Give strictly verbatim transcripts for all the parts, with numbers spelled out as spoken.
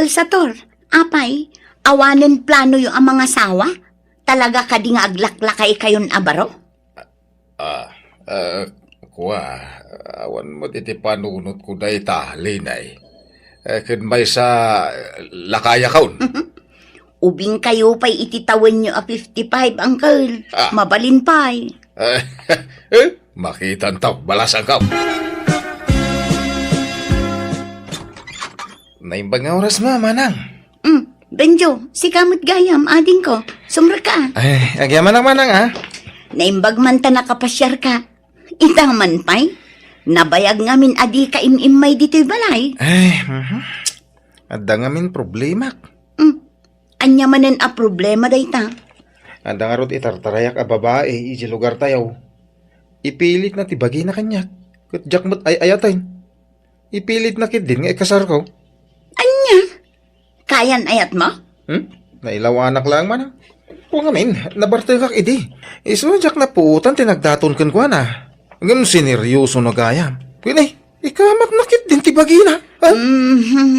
Sator, apay, awanen planoyo a mangasawa? Talaga kadi nga aglaklakaykayon a baro? Ah, ah, kua, awan met iti panunotko dayta, Linay. Eh, ken maysa, lakayakon. Ubingkayo pay iti tawenyo a fifty-five, uncle. Ah. Mabalin pay. Eh, eh, makitanto, balasangko. Naimbag nga oras mo, manang. Mm, Benjo, sika met gayam, adingko. Sumrekka. Ay, agyamanak, manang, ah. Naimbag man ta nakapasiarka. Ita man pay, nabayag ngamin a dika im-immay ditoy balay. Ay, mhm. Adda ngamin problemak. Mm. Ania manen a problema dayta? Adda ngarud itartarayak a babai iti lugartayo. Ipilitna ti bagina kaniak. Ket diak met ay-ayaten. Ipilitna ketdin nga ikasarko. Ania? Kayan-ayatmo? Hmm? Nailawanak laeng, manang. Kua ngamin, nabartekak idi. Isu, diak napuotan ti nagdaton kenkuana. Ngem sineryoso na gayam. Ken, ikamakna ketdin ti bagina. Ha? Mhm.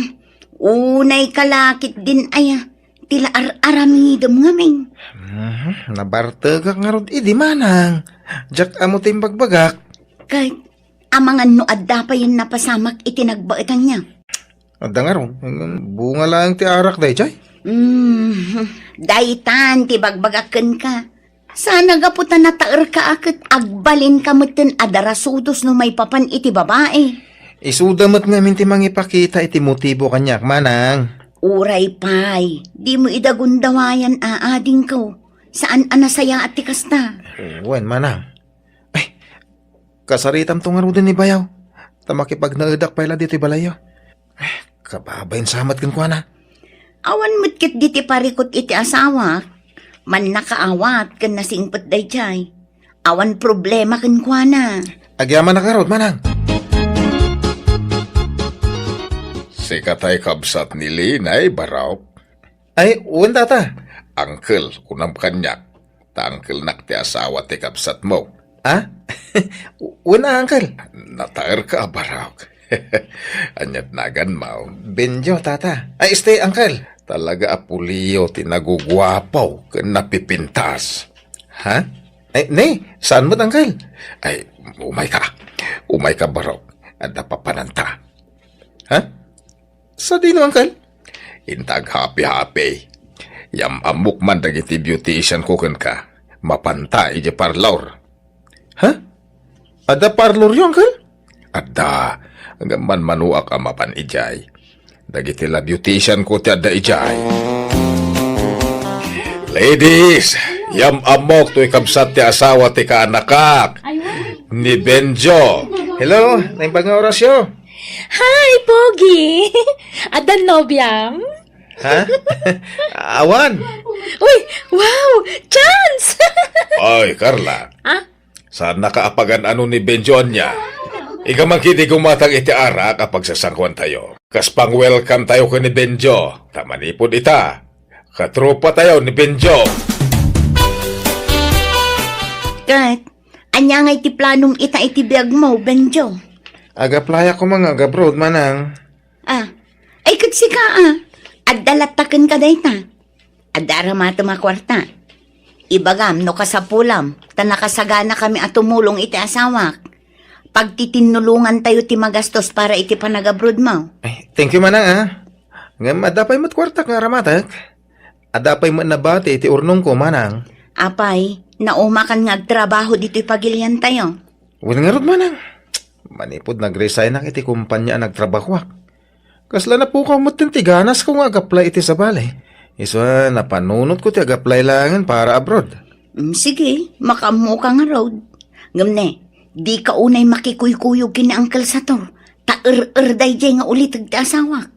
Unayka la ketdin aya ti la ar-aramidem ngamin. Mhm. Nabartekak ngarud idi, manang. Diak ammo ti imbagbagak. Ket amangan no adda payen napasamak iti nagbaetanna. Adda ngarud, bunga laeng ti arak daydiay. Mm, daytan ti bagbagak kenka. Saan a gapu ta nataerka a ket agbalinka metten a darasudos no maipapan iti babai. Isuda met ngamin ti mangipakita iti motibo kaniak, manang. Uray pay, dimo ida gundawayan a adingko. Saan a nasayaat ti kasta. Wen, manang. Ay, kasaritamto ngaruden ni bayaw. Ta makipagnaedak pay la ditoy balayyo. Ay, kababain sa met kenkuana. Awan met ketdi ti parikut iti asawak. Mannakaawat ken nasingpet daydiay. Awan problema kenkuana. Agyamanak ngarud, manang. Sika tay kabsat ni Linay, barok. Ay, wen, tata. Uncle, kunam kaniak, ta uncle-nak ti asawa ti kabsatmo. Ah? Wen a, uncle. Nataerka a barok. Aniat naganmo? Benjo, tata. Ay, este, uncle. Talaga a puliyo ti naguguapo ken napipintas. Ha? Ay, ne, saan met, uncle? Ay, umayka. Umayka, barok. Adda papananta. Ha? Sadino, uncle? Inta aghapi-hapi. Yam-ammok man dagiti beautician ko kenka. Mapanta idiay parlor. Ha? Adda parloryo, uncle? Adda. Ngem manmanuak a mapan idiay. Dagiti la beautician ko ti adda idiay. Ladies, yam-ammok toy kabsat ti asawa ti kaanakak, ni Benjo. Hello, naimbag nga orasyo? Hi, Pogi! Adda nobiam? Ha? Awan. Uy, wow! Chance! Oy, Carla. Ha? Saannaka a pagan-ano ni Benjo ania? Ika man ketdi gumatang iti arak a pagsasangkuantayo. Kas pang-welcome tayo ken ni Benjo. Ta manipud ita, katropa tayo ni Benjo. Ket, ania ngay ti planom ita iti biagmo, Benjo? Ag-applyak koma nga ag-abroad, manang. Ah, ay ket sika a, adda latta kenka dayta. Adda aramatem a kuarta. Ibagam no kasapulam, ta nakasaganakami a tumulong iti asawak. Pagtitinnulongantayo ti magastos para iti panagabrodmo. Ay, thank you, manang, ah. Ngem adda pay met kuartak nga aramatek. Adda pay met nabati iti urnongko, manang. Apay, naumakan nga agtrabaho ditoy pagiliantayo. Wen ngarud, manang. Manipud nagresignak iti kumpania a nagtrabahoak, kasla napukaw metten ti ganasko nga ag-apply iti sabali. Isu a napanunotko ti ag-apply laengen para abroad. Mm, sige, makaammoka ngarud. Ngem ne, dika unay makikuykuyog ken ni Uncle Sator, ta er-er daydiay nga uliteg ti asawak.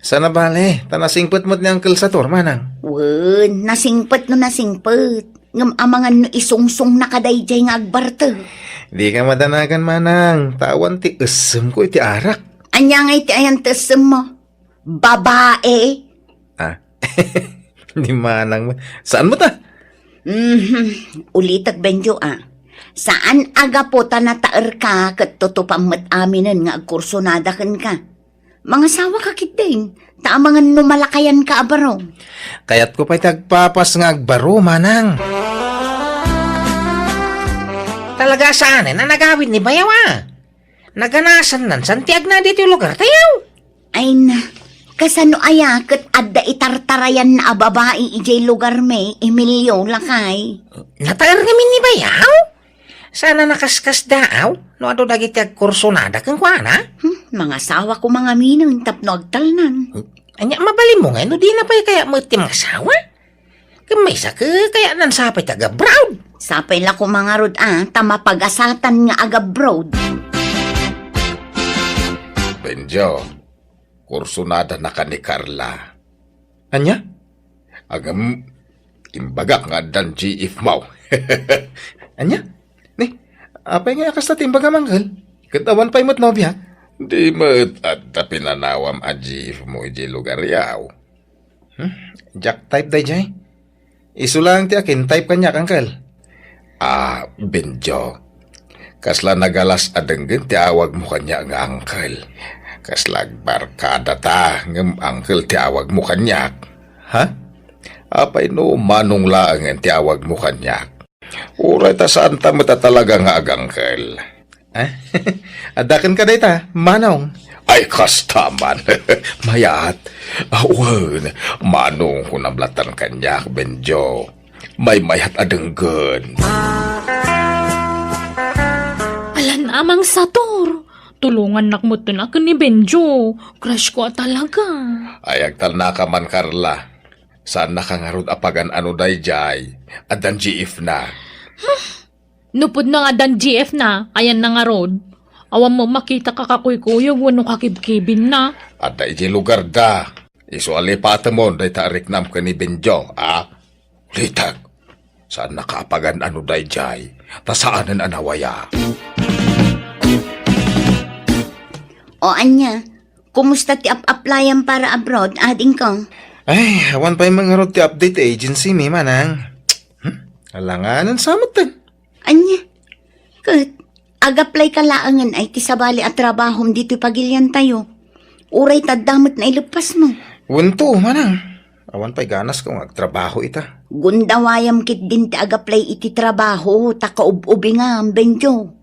Saan a bale, ta nasingpet met ni Uncle Sator, manang. Wen, nasingpet no nasingpet. Ngem amangan no isungsungnaka daydiay nga agbarteg. Dika madanagan, manang, ta awan ti essemko iti arak. Ania ngay ti ayan ti essemmo? Babae? Ah, ni manang. Saan met a? Mhm. Ulitek, Benjo, a. Saan a gapu ta nataerka ket tutupam met aminen nga agkursonada kenka. Mangasawaka ketdin, ta amangan no malakayanka a baro. Kayatko pay ti agpapas nga agbaro, manang. Talaga saan a nagawid ni bayaw a. Naganasannan san ti agna ditoy lugartayo. Ay na, kasano aya ket adda itartarayanna a babai idiay lugarmi, Emilio, lakay? Nataer ngamin ni bayaw? Saan a nakaskasdaaw no adu dagiti agkursunada kenkuana? Hmm, mangasawa koma ngamin tapno agtalnan. Ania, mabalinmo ngay no dina pay kaya met ti mangasawa? Ken maysa, kayatnan sapay ti agabroad. Sapay la koma ngarud a, ta mapagasatan nga agabroad. Benjo, kursunada na ka ni Carla. Ania? Agam, imbagak nga addan G F mo. Ania? Ni, apay nga kasta ti imbagam, uncle? Ket awan pay met nobiak? Di met adda pinanawam a G F mo idiay lugaryo. Hmm? Diak type daydiay. Isu laeng ti akin type kaniak, uncle. Ah, Benjo. Kasla nagalas a denggen ti awagmo kaniak nga uncle. Kasla agbarkada ta, ngem uncle ti awagmo kaniak. Ha? Apay no manong laengen ti awagmo kaniak? Uray ta saan ta met a talaga nga agangkel. Ah? Adda kenka dayta, manong? Ay, kasta man. Mayat. Awan, manong kunam latan kaniak, Benjo. Maymayat a denggen. Alan amang sator. Tulongannak metten a ken ni Benjo. Crush ko a talaga. Ay, agtalnaka man, Carla. Saannaka ngarud a pagan-ano daydiay. Addan G F na. No pudno nga addan G F na, ayanna ngarud. Awan mo makita kakakuykuyog wenno kakibkibinna. Adda idiay lugarda. Isu a lipatemon dayta a riknam ken ni Benjo, a? Litag. Saannaka a pagan-ano daydiay. Ta saanen a nawaya. O ania, kumusta ti ap-aplayam para abroad, adingko? Ay, awan pay man ngarud ti update ti agency mi, manang. Hmm? Alanganan sa met, eh. Ania? Ket, agaplayka laengen ay ti sabali a trabahom ditoy pagiliantayo. Uray ta adda met naileppasmo. Wen to, manang. Awan pay ganasko nga agtrabaho ita. Gundawayam ketdin ti agaplay iti trabaho, ta kaub-ubingam, Benjo.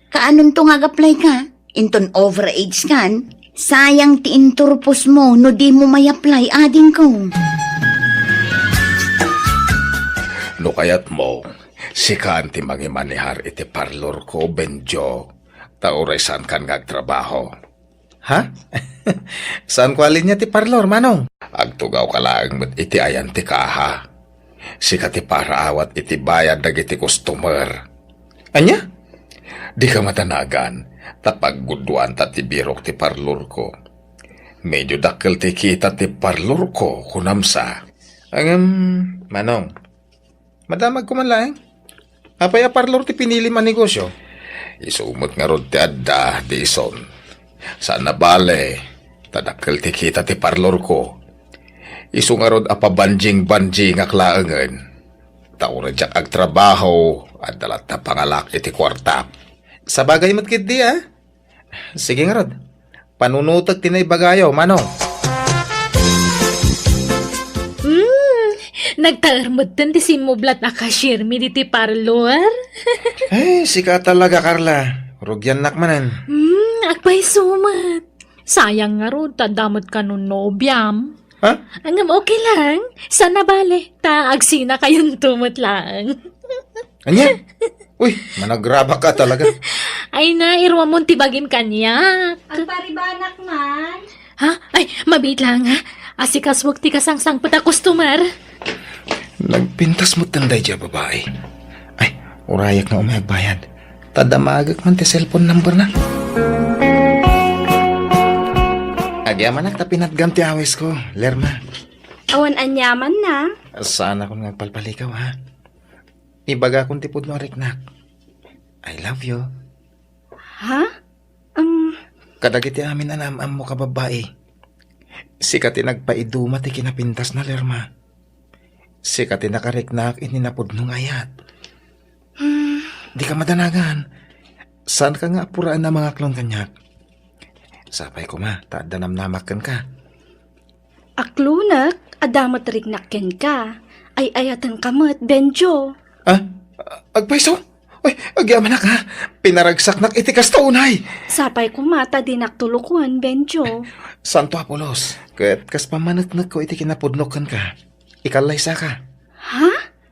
Kaanonto nga agaplayka? Inton overage kan? Sayang ti inturposmo no dimo may-apply, adingko. No kayatmo, sikan ti mangimanehar iti parlorko, Benjo. Ta uray saankan nga agtrabaho. Ha? Saanko a linia ti parlor, manong? Agtugawka laeng met iti ayan ti kaha. Sika ti paraawat iti bayad dagiti customer. Ania? Dika madanagan, ta paggudduanta ti birok ti parlorko. Medio dakkel ti kita ti parlorko, kunam sa. Ngem, manong, madamagko man laeng. Apay a parlor ti pinilim a negosio? Isu met ngarud ti adda, Dison. Saan a bale, ta dakkel ti kita ti parlorko. Isu ngarud a pabanjing-banjingak laengen. Ta uray diak agtrabaho, adda latta pangalak iti kuarta. Sabagay met ketdi, a? Sige ngarud. Panunotek ti naibagayo, manong. Hmm, nagtaer metten ti simmublat a cashier mi diti parlor. Ay, sika talaga, Carla. Rugiannak manen. Hmm, agpayso met. Sayang ngarud, ta adda met kano nobiam. Ha? Ngem okay lang. Saan a bale, ta agsinakayonto met laeng. Ania? Uy, managrabak ka talaga. Ay na, iruamon ti bagim kaniak. Agparibanak man. Ha? Ay, mabiit lang, ha? Asikasuak ti kasangsangpet a customer. Nagpintas met daydiay a babai. Ay, urayak nga umay agbayad. Ta damagek man ti cellphone number na. Agyamanak ta pinatgam ti awisko, Lerma. Awan aniamanna. Saanakon nga agpalpalikaw, ha? Ibagakon ti pudno a riknak. I love you. Ha? Um, Kadagiti amin a naam-ammo ka babbai. Sika ti nagpaiduma ti kinapintasna, Lerma. Sika ti nakariknak iti napudno nga ayat. Hmm. Dika madanagan. Saanka nga apuraen a mangaklon kaniak. Sapay koma, ta adda namnamak kenka. Aklonek, adda met riknak kenka. Ay-ayatenka met, Benjo. Ah, agpayso? Uy, agyamanak, ha? Pinaragsaknak iti kasta unay. Sapay koma ta dinak tulokon, Benjo. Santo Apolos, ket kas pammaneknekko iti kinapudno kenka, ikallaysaka. Ha?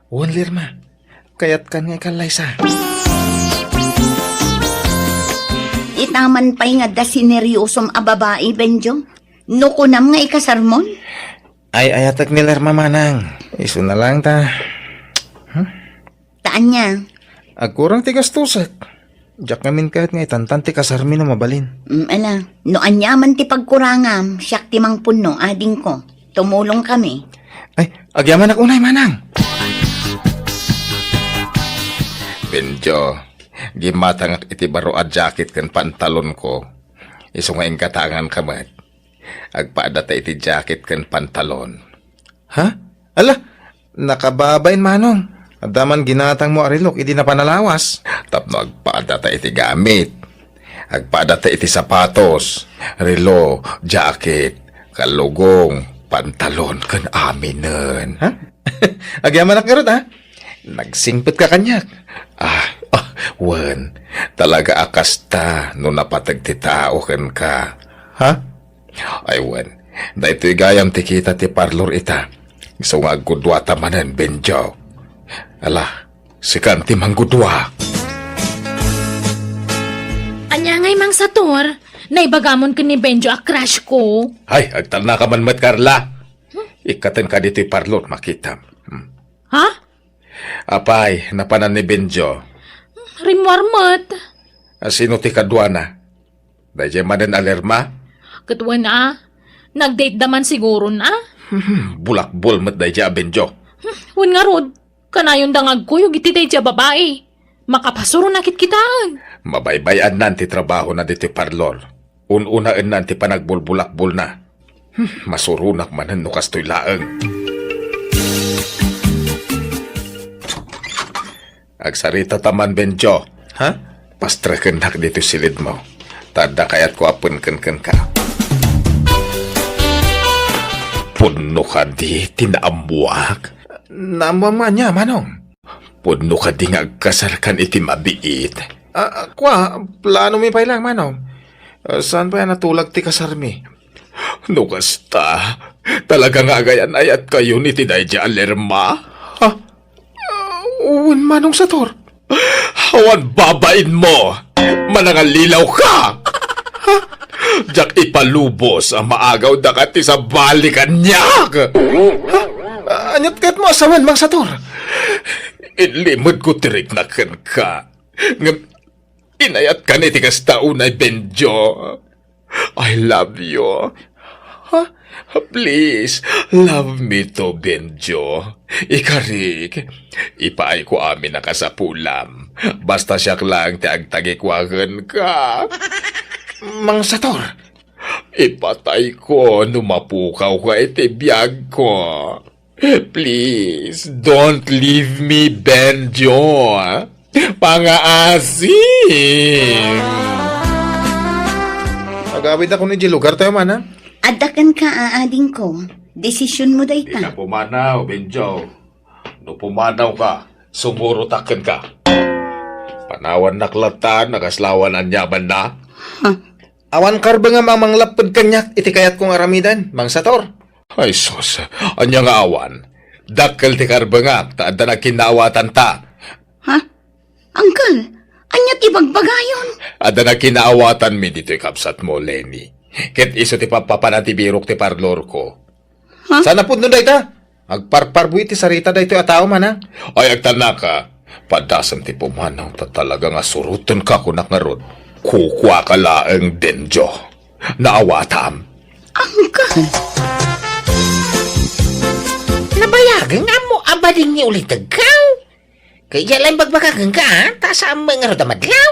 Wen, Lerma. Kayatkan nga ikallaysa. Itaman pay nga adda sineryosom a babai, Benjo. No kunam nga ikasarmon? Ay-ayatek ni Lerma manang. Isuna lang ta. Hmm? Ta ania? Agkurang ti gastosek. Diak ngamin kayat nga itantan ti kasarmi no mabalin. Mm, ala, no aniaman ti pagkurangam, siak ti mangpunno, adingko. Tumulongkami. Ay, agyamanak unay, manang. Benjo, gimmatangak iti baro a jacket ken pantalonko. Isu nga inggatanganka met. Agpaadata iti jacket ken pantalon. Ha? Ala, nakababain, manong. Adda man ginatangmo a relok idi napan a lawas. Tapno agpaadata iti gamit. Agpaadata iti sapatos, relo, jacket, kalugong, pantalon, ken aminen. Ha? Agyamanak ngarud, ha? Nagsingpetka kaniak. Ah, ah, wen, talaga a kasta no napateg ti tao kenka. Ha? Ay wen, daytoy gayam ti kita ti parlor ita. Isu nga aggudua ta manen, Benjo. Ala, sikan ti manggudua. Ania ngay, Mang Sator? Naibagamon ken ni Benjo a crush ko. Ay, agtalnaka man met, Carla. Ikkaten ka ditoy parlor, makitam. Hmm. Ha? Apay, napanan ni Benjo? Rimmuar met. A, sino ti kaduana? Daydiay manen a Lerma? Ket wen a, nag-date da man siguron a. Hmm, bulakbol met daydiay a Benjo. Hmm, wen ngarud, kanayonda nga agkuyog iti daydiay a babai. Makapasuronak kitkitaen. Mabaybay-annan ti trabahona ditoy parlor. Un-unaennan ti panagbulbulakbolna. Hmm, masuronak manen no kastoy laeng. Agsarita ta man, Benjo. Ha? Pastrekennak ditoy silidmo. Ta adda kayatko a penken kenka. Pudno kadi ti naammuak? Naammuam nga ania, manong? Pudno kadi nga agkasarkan iti mabiit? Ah, kua, planomi pay lang, manong. Ah, saan pay a natulag ti kasarmi? No kasta, talaga nga agayat-ayatkayon iti daydiay a Lerma? Ha? Ah, wen, Manong Sator. Awan babainmo! Manangalilaw ka! Ha? Diak ipalubos a maagawdaka ti sabali kaniak! Ha? Aniat kayatmo a sawen, Mang Sator? Inlimedko ti riknak kenka. Ngem inayatkan iti kasta unay, Benjo. I love you. Ha? Please, love me too, Benjo. Ikarik, ipaayko amin a kasapulam. Basta siak laeng ti agtagikua kenka. Mang Sator, ipatayko no mapukawka iti biagko. Please, don't leave me, Benjo. Pangaasim! Agawidakon idiay lugartayo, manang. Adda kenka, adingko. Desisionmo dayta. Dika pumanaw, Benjo. No pumanawka, sumurotak kenka. Panawannak latta no kasla awan aniamanna. Ha? Awan karbengam a manglapped kaniak iti kayatko nga aramiden, Mang Sator. Ay sus, ania nga awan? Dakkel ti karbengak ta adda nagkinnaawatanta. Ha? Uncle, ania ti bagbagayon? Adda nagkinnaawatanmi ditoy kabsatmo, Lenny. Ket isu ti pappapanan ti birok ti parlorko. Ha? Saan a pudno dayta? Agparparbuy ti sarita daytoy a tao, manang. Ay, agtalnaka. Padasem ti pumanaw ta talaga nga surotenka, kunak ngarud. Kukuaka laeng, Benjo. Naawatam. Uncle. Nabayagen nga ammo a badin nga ulitegkaw. Kaya laeng bagbaga kenka, ha? Ta saan met ngarud a madlaw?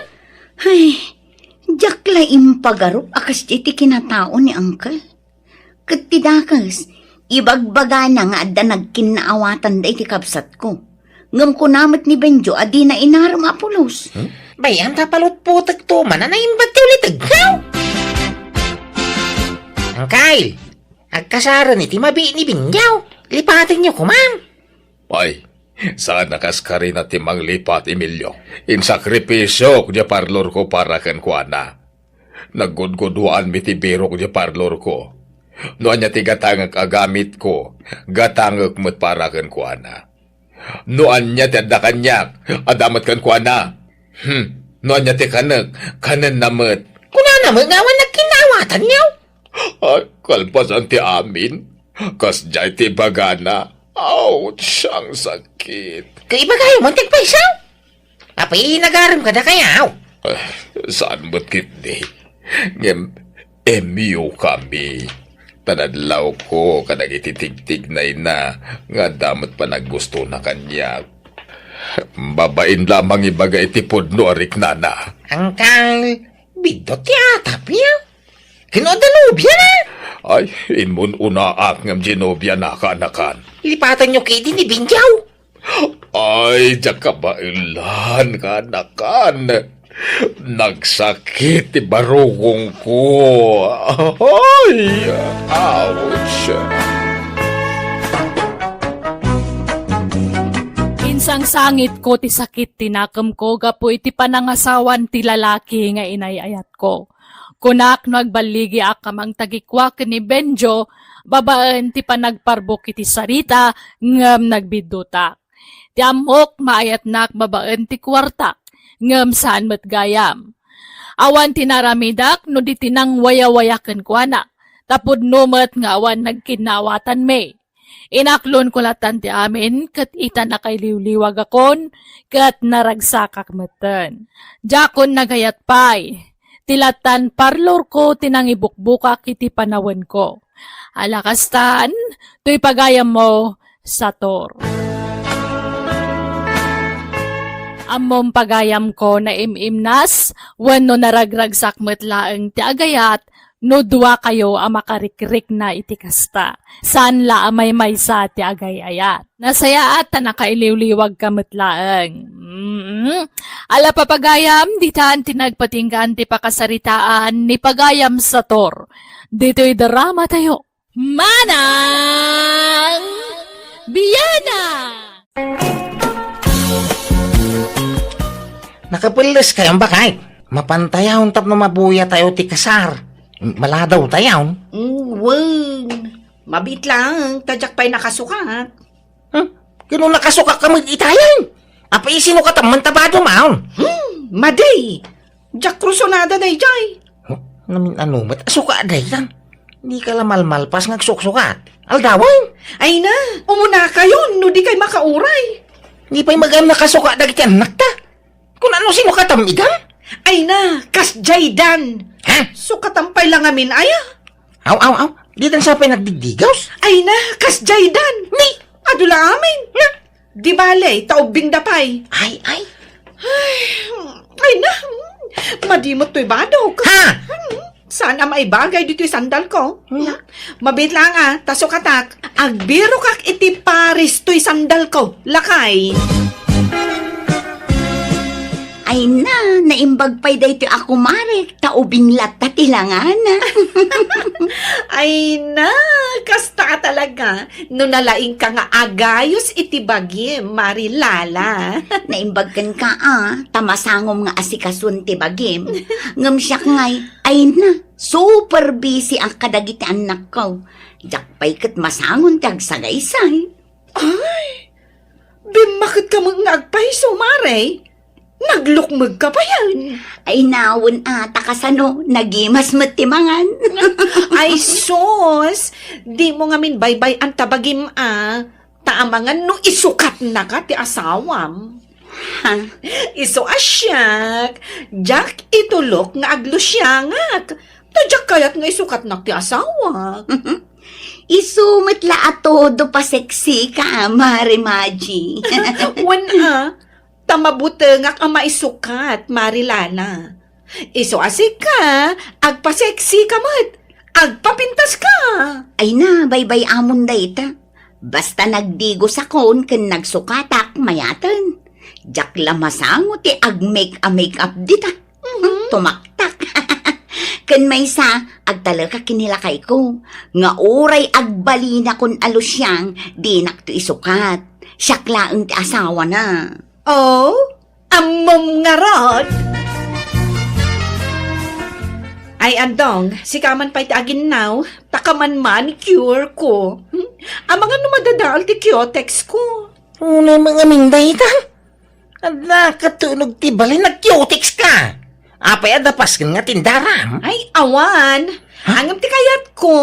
Ay, diak la impagarup a kasdiay ti kinatao ni Uncle. Ket ti dakes, ibagbagana nga adda nagkinnaawatanda iti kabsatko. Ngem kuna met ni Benjo a dina inarem a pulos. Hmm? Bay-am ta palutpotekto man a naimbag ti ulitegkaw. Angkal, agkasaren iti mabi ni Benjo. Lipatenyo koma. Ay, saan a kas karina ti manglipat, Emilio. Insakripisiok diay parlorko para kenkuana. Naggudguduaanmi ti birok diay parlorko. No ania ti gatangek a gamitko, gatangek met para kenkuana. No ania ti adda kaniak, adda met kenkuana. Hmm, no ania ti kanek, kanenna met. Kunana met nga awan nagkinnaawatanyo. Ay, kalpasan ti amin. Kasdiay ti ibagana. Ouch, ang sakit. Kaibagayo man ti agpayso? Apay, nagarem kadakayo? Ah, saan met ketdi? Ngem, M U kami. Tanadlawko kadagiti tigtignayna nga adda met panaggustona kaniak. Babain la a mangibaga iti pudno a riknana. Angkal, biddut ti atapyo. Ken no adda nobiana? Ay, immun-unaak ngem diay nobiana, kaanakan. Lipatanyo ketdi ni Benjo. Ay, diak kabaelan, kaanakan. Nagsakit ti barugongko. Ay, ouch. Insangsangitko ti sakit ti nakemko gapu iti panangasawan ti lalaki nga inay-ayatko. Kunak no agballigiak a mangtagikua ken ni Benjo babaen ti panagparbuk iti sarita, ngem nagbiddutak. Ti ammok, maayatnak babaen ti kuartak, ngem saan met gayam. Awan ti naramidak no di ti nangwayawaya kenkuana, ta pudno met nga awan nagkinnaawatanmi. Inaklonko latan ti amin, ket ita nakailiwliwagakon, ket naragsakak metten. Diakon nagayat pay. Ti latan parlorko ti nangibukbukak iti panawenko. Ala kastan, toy pagayammo, Sator. Ammom pagayamko, naim-imnas, wenno naragragsak met laeng ti agayat, no duakayo a makarikrikna iti kasta. Saan la a maymaysa ti agay-ayat. Nasayaat ta nakailiwliwagka met laeng. Mm. Ala, papagayam, ditan ti nagpatinggaan ti pakasaritaan ni pagayam Sator. Ditoy drama tayo. Manang Biana! Nakapelles kayo, bakay? Mapantayaw tapno mabuya tayo ti kasar. Maladaw tayo. Mm, wen. Mabit lang, ta diak pay nakasukat. Hmm? Kino nakasukat ka mag-itayan? Apa isino ka tamman tabado maon? Hmm, madi! Diak krusonada dayjay. Huh? Namin ano met? Asuka daytan. Di ka la malmalpas nga agsuksukat. Aldawen? Ay na, umuna kayon no di kay makauray. Di pay magam nakasuka dagiti annak ta. Kun ano sino ka tam-igam? Ay na, kas jaydan. Ha? Sukatan pay la ngamin aya. Aw, aw, aw. Ditan sa pay nagdigdigaws? Ay na, kas jaydan. Ni? Adu la amin. Na? Di bale, ta ubbing da pay. Ay, ay. Ay, ay na. Madimot to'y badok. Ha? Hmm, saan a maibagay dito'y sandal ko? Hmm? Mabit lang a, ta sukatak. Agbirokak iti paris to'y sandal ko. Lakay. Ay na, naimbag pay daytoy a kumarek, ta ubing latta ti langana. Ay na, kasta a talaga, no nalaingka nga agayos iti bagim, Mari Lala. Naimbag kenka a, ta masangom nga asikasun ti bagim. Ngem siak ngay, ay na, super busy ak kadagiti annakko. Diak pay ket masangon ti agsagaysay. Ay, bimmaketka met nga agpayso, Mare. Naglukmegka payen. Ay, nawen a, ta kasano, nagimas met ti mangan. Ay, sus! Dimo ngamin baybay-an ta bagim a, ta amangan no isukatnaka ti asawam. Ha? Isu a siak, diak itulok nga aglusiangak. Ta diak kayat nga isukatnak ti asawak. Isu met la a todo paseksika, Mare Maji. Wen a, ta mabutengak a maisukat, Mari Lala. Isu a sika, agpaseksika met, agpapintaska. Ay na, baybay-amon dayta. Basta nagdigosakon ken nagsukatak, mayaten. Diak la masango ti agmake-a-make up dita. Mhm. Tumaktak. Ken maysa, agtalekak ken ni lakayko, nga uray agbalinakon a lusiang, dinakto isukat. Siak laeng ti asawana. Oh, ammom ngarud? Ay, Andong, sika man pay ti aginnaw, ta kaman manicure ko. Hmm? Amangan no madadael ti cutex ko. Unay mangamin dayta. Adda katunog ti balay, nag-cutex ka. Apay, adda pasken nga tindaram? Ay, awan. Ha? Ngem ti kayatko,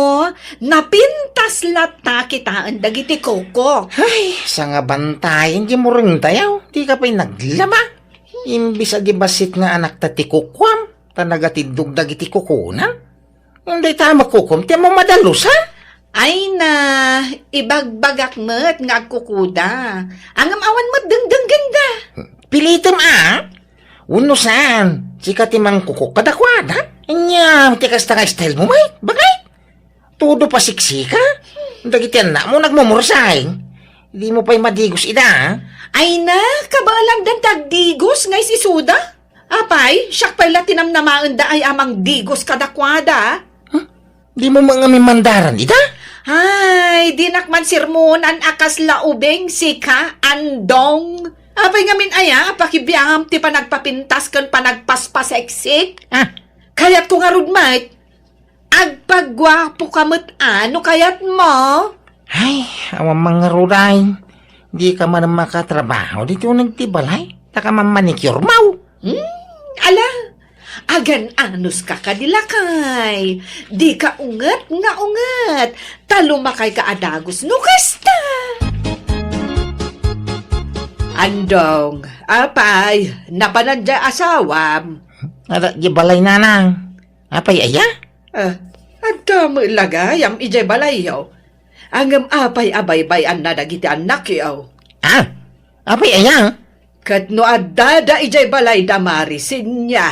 napintas latta kitaen dagiti kuko. Ay, sangabantayen ti murengtayo. Di ka pay naglaba. Imbis a di bassit nga anakta ti kukuam, ta nagatiddog dagiti kukuna. Dayta a makukom ti ammom a dalusan? Ay na, ibagbagak met nga agkukuda. Ngem awan met dengdenggenda. Pilitem a? Wenno saan, sika ti mangkukok kadakuada? Ania, ti kasta nga style mo, Mike? Bakit? Todo pasiksika? Dagiti annakmo nagmumursaing. Di mo pay madigos ida, a? Ay na, kabaelandan ti agdigos nga is-isuda? Apay, siak pay la ti namnamaenda ay a mangdigos kadakuada. Huh? Di mo mangamin mandaran ida? Ay, dinak man sermonan a kasla ubing sika, Andong. Apay ngamin aya a pakibiangam ti panagpapintas ken panagpaspaseksik? Ah. Kayatko ngarud met, agpaguapo ka met a no kayatmo. Ay, awan mangaruday. Di ka man makatrabaho ditoy uneg ti balay. Ta ka man manicure mo. Hmm, ala, agan-anos ka kadi lakay. Di ka unget nga unget. Ta lumakay ka a dagus no kasta. Andong, apay, napanan diay asawam? Adda diay balay, nanang. Apay aya? Ah, adda met la gayam idiay balayyo. Ngem apay a baybay-anna dagiti annakyo? Ah, apay aya? Ket no addada idiay balay da Mari Sinya,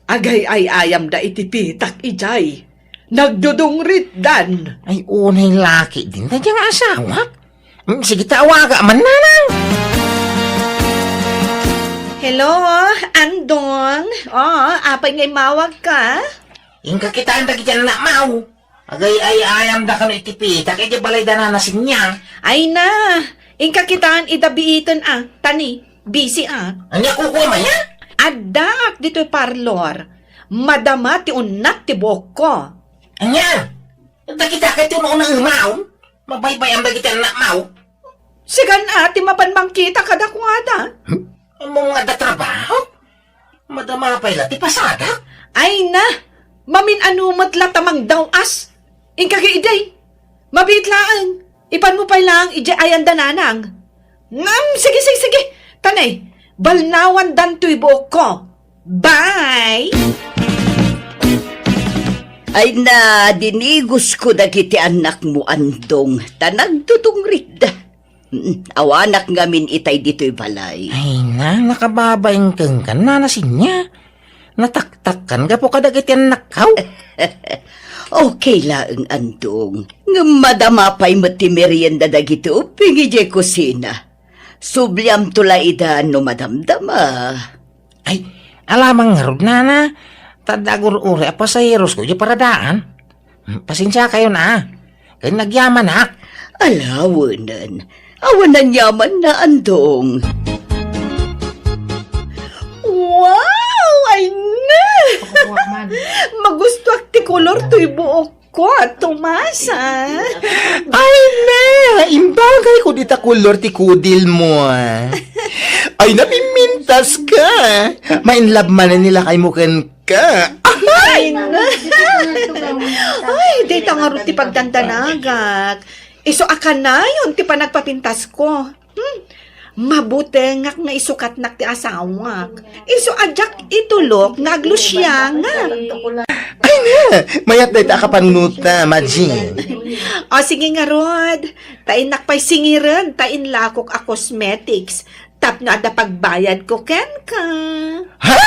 agay-ay-ayamda iti pitak idiay. Nagdudungritdan. Ay, unay laki din ta diay nga asawak. Mm, sige, ta awaga man, nanang. Hello, Andong. Oh, apay nga immawag ka? Inka kitaen dagiti annakmo. Agay-ay-ayamda kano iti pitak idiay balay da Nana Sinya. Ay na, inka kitaen ida biiten a, tani, busy a. Ania kukuam aya? Addaak ditoy parlor. Madama ti unnak ti buokko. Ania? Dagita kay ti uno-unaemaw? Mabaybay-am dagiti annakmo? Sikan a ti mapan mangkita kadakuada. Hmm? Ammom nga adda trabaho? Madama pay la ti pasadak? Ay na! Mamin-ano met la ta mangdaw-as? Inka idi. Mabiit laeng. Ipanmo pay laeng idiay ayan da Nanang. Ngem, sige, sige, sige. Tanay, balnawandan toy buokko. Bye! Ay na, dinigosko dagiti annakmo, Andong, ta nagdudungritda. Mm, awanak ngamin itay ditoy balay. Ay na, nakababain kenka, Nana Sinya. Nataktakkan gapu kadagiti annakko. Okay laeng, Andong. Ngem madama pay met ti merienda dagiti ubbing idiay kusina. Subliamto la ida no madamdama. Ay, alamang ngarud, Nana. Ta adda agur-uray a pasaherosko idiay paradaan. Hmm, pasensiakayon a. Ken nagyamanak. Ala, wenen. Awan aniamanna, Andong. Wow! Ay na! Makukuha man. Magustuak ti kolor toy buokko, Tomasa. Ay na! Imbagayko dita kolor ti kudilmo. Ay na, pimintas ka. Main love manen ni lakaymo ken ka. Ay, na. Ay, dayta ngarud ti pagdandanagak. Isu a kanayon ti panagpapintasko. Hmm. Mabutengak nga isukatnak ti asawak. Isu a diak itulok nga aglusiangak. Ay na, mayat dayta a kapanunota, Madjing. O, sige ngarud. Ta innak pay singiren ta inlakok a cosmetics. Tapno adda pagbayadko kenka. Ha?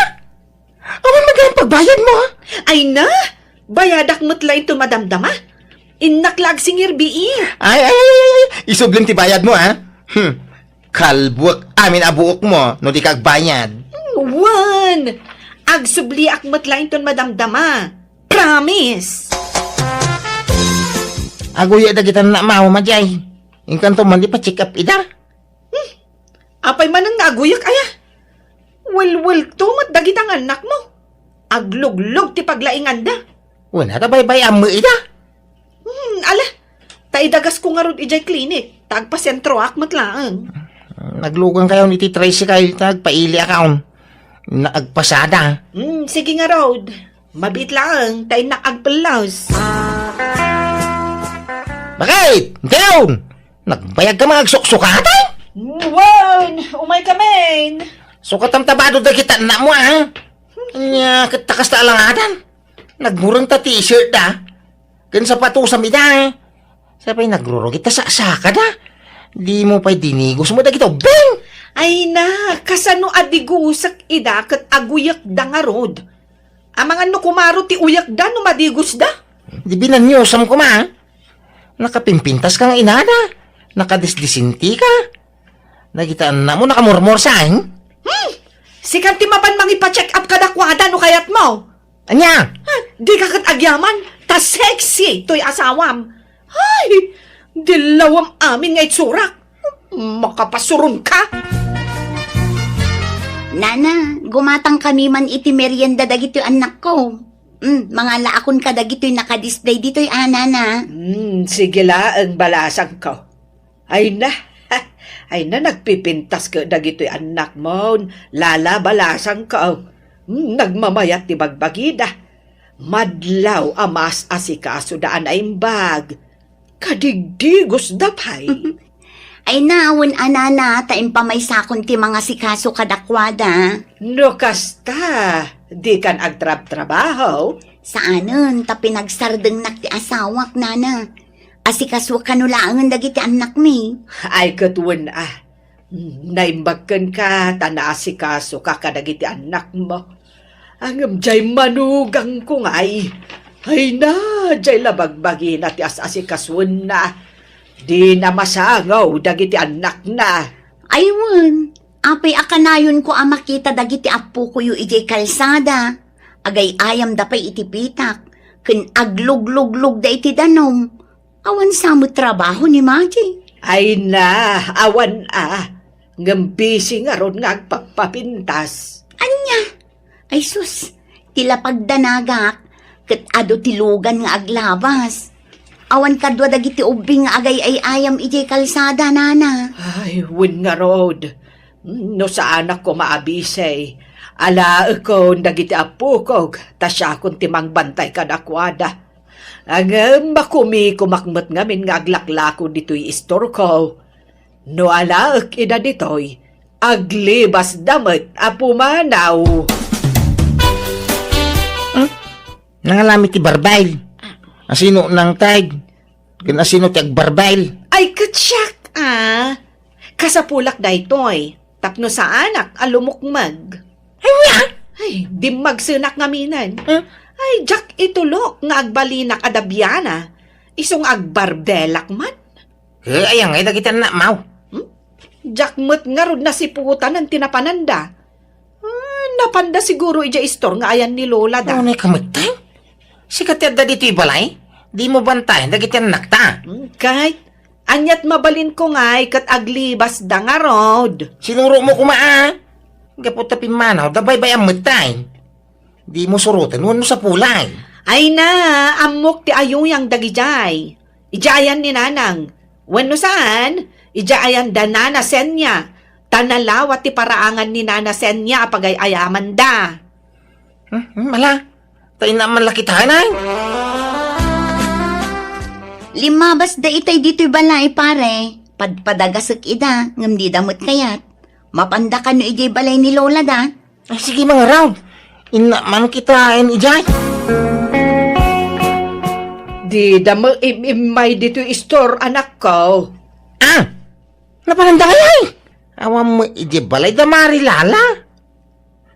Awan met gayam pagbayadmo, ha? Ay na! Bayadak met la inton madamdama. Innak la agsingir bii. Ay, ay, ay, ay, ay. Isublim ti bayadmo, ha? Hmm. Kalbuek amin a buokmo no di ka agbayad. Hmm, wen! Agsubliak met la inton madamdama. Promise! Aguyak dagiti annakmo, Madiay. Inkanto man ipa-check up ida. Hmm. Apay manen nga aguyak, aya? Welwelto met dagita nga annakmo. Agluglog ti paglainganda. Wen, ata baybay-am met ida. Hmm, ala. Ta idagasko ngarud idiay klinik, ta agpasentroak met laeng. Naglugankayon iti tricycle, ta agpailiakon. Na agpasada. Hmm, sige ngarud. Mabiit laeng, ta innak agpellos. Bakit? Dayon! Nagbayag ka mga agsuksukatan? Wen, umay kamin. Sukatam ta bado dagiti annakmo, a? Ania, ket ta kasta alangadan. Nagmureng ta t-shirt da. Ken sapatos a mida, eh. Sapay nagrurugit ta saksakada. Dimo pay dinigos met dagiti ubbing. Ay na, kasano a digusek ida ket aguyekda ngarud? Amangan no kumaro ti uyekda no madigosda? Di binaniosam koma. Nakapimpintas ka nga inada. Nakadisdisinti ka. Dagiti annakmo nakamurmursa, eh? Hmm! Sikan ti mapan mangipa-check up kadakuada no kayatmo. Ania? Ah, di ka ket agyaman, ta sexy toy asawam. Ay, dillawam amin nga itsurak. Makapasuron ka. Nana, gumatang kami man iti merienda dagiti annakko. Mm, mangalaakon kadagitoy nakadisplay ditoy, a, nana. Hmm, sige laeng, balasangko. Ay na, ay na, nagpipintas ket dagitoy annakmon, lala, balasangko. Hmm, nagmamayat ti bagbagida. Madlaw a maas-asikasoda a naimbag. Kadigdigosda pay. Ay na, wen a, nana, ta impamaysakon ti mangasikaso kadakuada. No kasta, dikan agtrabtrabaho? Saanen, ta pinagsardengnak ti asawak, nana. Asikaso kano laengen dagiti annakmi. Ay, ket wen a. Naimbag kenka ta naasikasoka kadagiti annakmo. Ngem diay manugangko ngay. Ay na, diay la bagbagina ti as-asikasuenna. Dina masangaw dagiti annakna. Ay wen, apay a kanayonko a makita dagiti appokoyo idiay kalsada? Agay-ayamda pay iti pitak, ken aglugluglugda iti danum. Awan sa met trabaho ni Maji. Ay na, awan a. Ngem busy ngarud nga agpapapintas. Ania? Ay sus, ti lapagdanagak, ket adu ti lugan nga aglabas. Awan kadua dagiti ubbing nga agay-ay-ayam idiay kalsada, nana. Ay, wen ngarud. No saanak koma a busy, alaekon dagiti appokok, ta siakon ti mangbantay kadakuada. Ngem makumikomak met ngamin nga aglaklako ditoy istorko. No alaek ida ditoy, aglibasda met a pumanaw. Hmm? Nangalami ti barbail. Asino nangtag? Ken asino ti agbarbail? Ay, ket siak, a. Kasapulak daytoy, tapno saanak a lumukmeg. Ania? Ay, dimmagsenak ngaminen. Hmm? Ay, diak itulok nga agbalinak a dabiana. Isu nga agbarbelak man. Eh, aya ngay dagiti annakmo? Hmm? Diak met ngarud nasiputanen ti napananda. Ah, napanda siguro idiay istor nga ayan ni Lola da. Unay ka met, tay? Sika ti adda ditoy balay? Dimo bantayan dagiti annakta. Hmm, kay, aniat mabalinko ngay ket aglibasda ngarud. Sinurotmo koma, a. Gapu ta pimmanawda, baybay-am met, tay. Dimo suroten wenno sapulay. Ay na, ammok ti ayuyang dagidiay. Idiay ayan ni Nanang. Wenno saan, idiay ayan da Nana Senia. Ta nalawa ti paraangan ni Nana Senia a pagay-ayamanda. Hmm, hmm, ala, ta inna man la kitaen, ay. Limmabasda itay ditoy balay, pare. Padpadagasek ida, ngem dida met kayat. Mapanda kano idiay balay ni Lola da. Ay, sige, mangaraw. Inna man kitaen idiay. Dida met im-immay ditoy istor, anakko. Ah! Napananda ngay, ay? Awan met idiay balay da Mari Lala.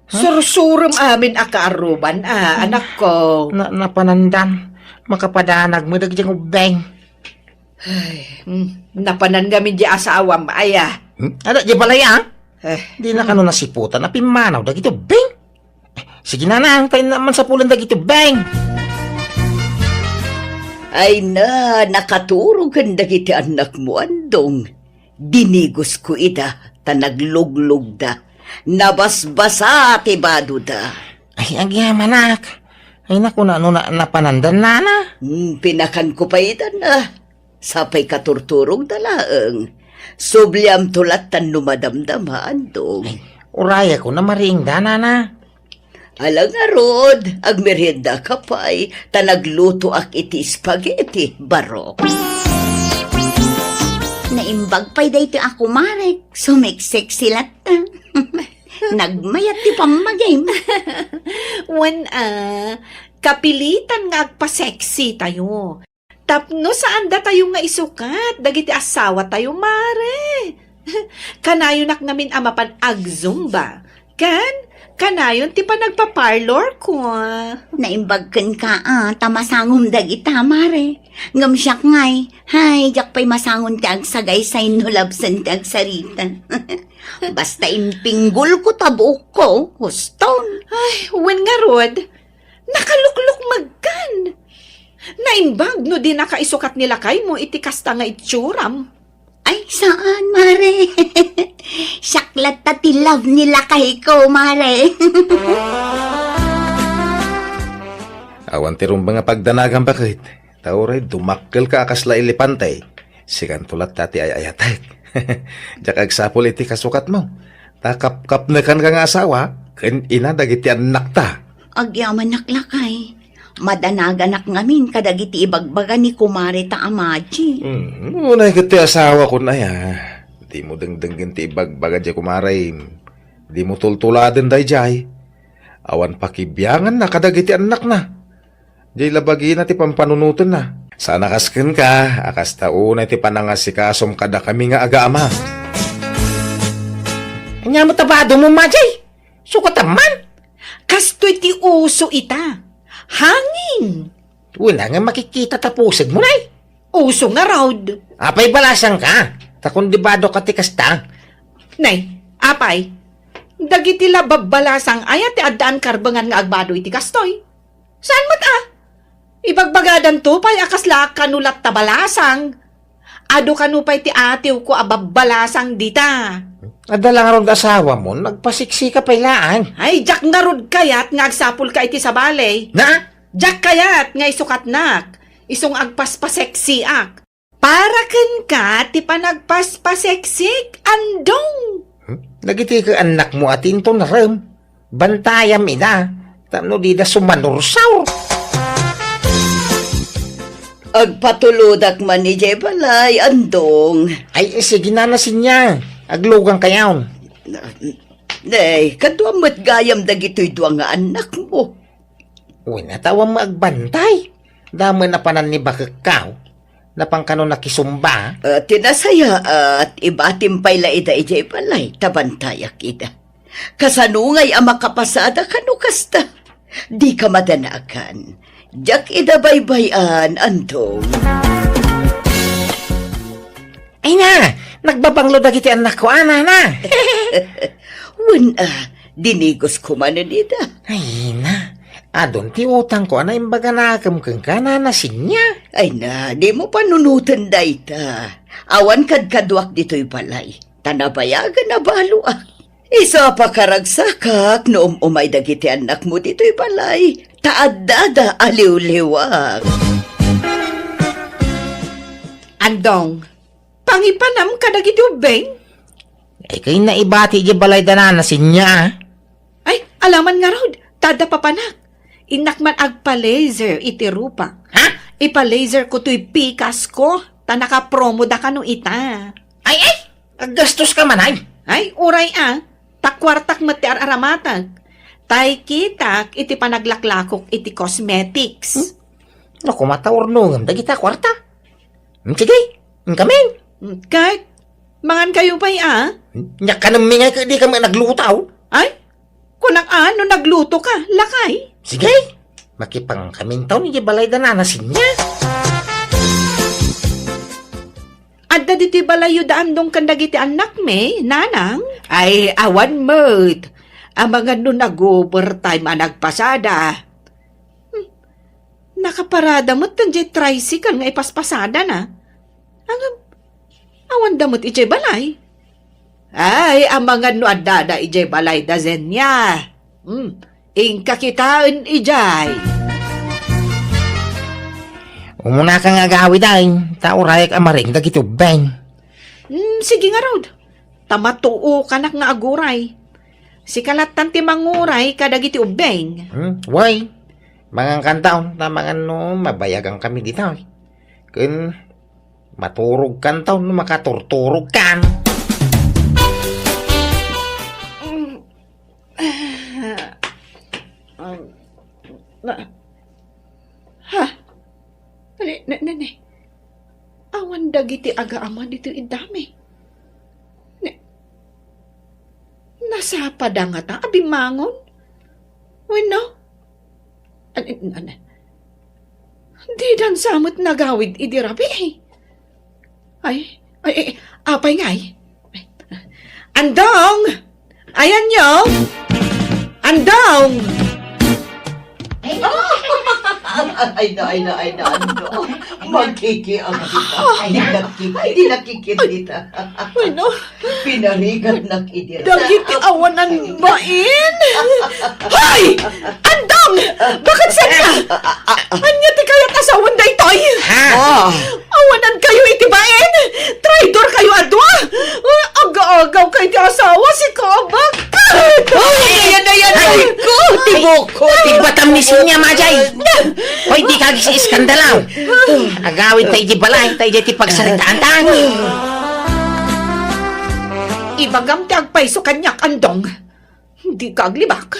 Huh? Sursurem amin a kaaruban, a, anakko. Na, napanandan. Makapadanag met dagiti ubbing. Ay, mm, napanan ngamin di asawam, aya. Hmm? Ada di balay, a? Eh. Dina kano nasiputan a pimmanaw dagiti ubbing? Eh, sige, Nanang, ta inna man sapulen dagiti ubbing. Ay na, nakaturog ken dagiti annakmo, Andong. Dinigosko ida, ta nagluglugda. Nabasbasa ti badoda. Ay, agyamanak. Ay, naku, no, no, na, napananda, nana. Hmm, pinakanko pay ida na. Sapay katurturogda laeng. Subliamto lattan no madamdama, Andong. Ay, urayakon a mariingda, nana. Ala ngarud, agmeriendaka pay, ta naglutoak iti spaghetti, barok. Naimbag pay daytoy a kumarek, sumeksexy latta. Nagmayat ti pammagim. Wen a, kapilitan nga agpa-sexy tayo. Tapno saandatayo nga isukat dagiti asawatayo, mare. Kanayonak ngamin a mapan agzumba. Ken, kanayon ti panagpa-parlor ko. Naimbag kenka a, ta masangom dagita, mare. Ngem siak ngay, hay, diak pay masangon ti agsagaysay no labsen ti agsarita. Basta impinggol ko ta buok ko, huston. Ay, wen ngarud, nakaluklok magkan. Naimbag no dinaka isukat ni lakaymo iti kasta nga itsuram. Ay, saan, mare. Siak latta ti love ni lakayko, mare. Awan ti rumbeng a pagdanagan, baket. Ta uray dumakkelka a kasla elepante, sikanto latta ti ay-ayatek. Diak agsapul iti kasukatmo. Ta kapkapnekanka nga asawa, ken ina dagiti annakta. Agyamanak, lakay. Madanaganak ngamin kadagiti ibagbaga ni kumare ta a Maji. Hmm, unay ket ti asawakon aya. Dimo dengdenggen ti ibagbaga diay kumarem. Dimo tultuladen daydiay. Awan pakibianganna kadagiti annakna. Diay la bagina ti pampanunotenna. Saan a kas kenka, a kasta unay ti panangasikasom kadakami nga agaama. Ania met a badom, Maji? Sukatam man. Kastoy ti uso ita. Hangin. Wen a nga makikita ta pusegmo, nay. Uso ngarud. Apay balasangka? Ta kundi badoka ti kasta. Nay, apay. Dagiti la babbalasang aya ti addaan karbengan nga agbado iti kastoy. Saan met a? Ibagbagadanto pay a kasla kano latta balasang. Adu kano pay ti atiwko a babbalasang dita. Adda la ngarud asawamon, agpasiksika pay laeng. Ay, diak ngarud kayat nga agsapulka iti sabali. Na? Diak kayat nga isukatnak. Isu nga agpaspaseksiak. Para kenka ti panagpaspaseksik, Andong. Hmm? Dagiti ket annakmo a ti inton rem. Bantayam ida, tapno dida sumanursaur. Agpatulodak man idiay balay, Andong. Ay, sige, Nana Sinya. Aglugang kayaw. Nay, kaduam met gayam dagitoy dua nga annakmo. Wen a, ta awan met agbantay. Damo a napanan ni bakekkaw. Napan kano nakisumba. Ah, ti nasayaat, ibatim pay la ida idiay balay, ta bantayak ida. Kasano ngay a makapasada kano kasta? Dika madanagan. Diak ida baybay-an, Andong. Ay na, nagbabanglo dagiti annakko, a, Nana. Wen a, dinigosko manen ida. Ay na, adun ti utangko a naimbaganakem kenka, Nana Sinya. Ay na, dimo panunoten dayta. Awan kadkaduak ditoy balay. Ta nabayagen a baloak. Isu a pakaragsakak no um-umay dagiti annakmo ditoy balay, ta addada a liwliwak. Andong, pangipanam kadagiti ubbing? Ay, kayna ibati idiay balay da Nana Sinya. Ay, ala man ngarud, ta adda papanak. Innak man agpa-laser iti rupak. Ha? Ipa-laser ko toy pikas ko, ta nakapromo da kano ita. Ay, ay! Aggastos ka man, ay? Ay, uray a. Ta kuartak met ti ar-aramatek. Tay kitak iti panaglaklakok iti cosmetics. Hmm? Naku, mataurnongem dagita kuarta. Hmm, sige, inkamin. Hmm, ket, mangan kayo pay a? Hmm, nia kanemmi nga ket dikami nagluto. Ay, kunak a, no nagluto ka, lakay. Sige, makipankamin taon iti balay da Nana Sinya. Adda ditoy balayyo da Andong ken dagiti annakmi, nanang? Ay, awan met. Amangan no nag-overtime a nagpasada. Hmm. Nakaparada met daydiay tricycle nga ipaspasadana. Ngem, awanda met idiay balay. Ay, amangan no addada idiay balay da Zenia. Hmm, inka kitaen idiay. Umunaka nga agawid ay, ta urayak a maring dagiti ubbing. Hmm, sige ngarud. Ta matuokanak nga aguray. Sika lattan ti manguray kadagiti ubbing. Hmm, way. Mangankantaon, ta amangan no mabayagan kami ditoy. Ken maturogkantaon no makaturturogkan. Ha? Ne, ne, ne, ne. Awan dagiti agaama ditoy iddami. Ne, nasapada ngata a bimmangon? Wenno? An-, an-, an-, didansa met nagawid idi rabii. Ay, ay, ay, apay ngay? Andong! Ayanyo! Andong! Ay, na, ay, na, ay, na, ano? Magkikiam kita. Ay, nakiki-, di nakikita. Ay, no. Pinarigat na kidira. Dagiti awanan bain. Hoy! Andong! Bakit saan ka? Anya ti kayat asawan daytoy? Ha? Oh. Awanan kayo iti bain! Traidor kayo a dua! Aga-agaw kayo ti asawa, si Kabak! Ay, ayan, ayan, ay ko! Tibok ko! Ti batam ni Sinya, Majay! Hoy, di kagis iskandalaw! Agawid ta iti balay, ta iti pagsaritaan ta. Ibagam ti agpayso kaniak, Andong. Di ka aglibak.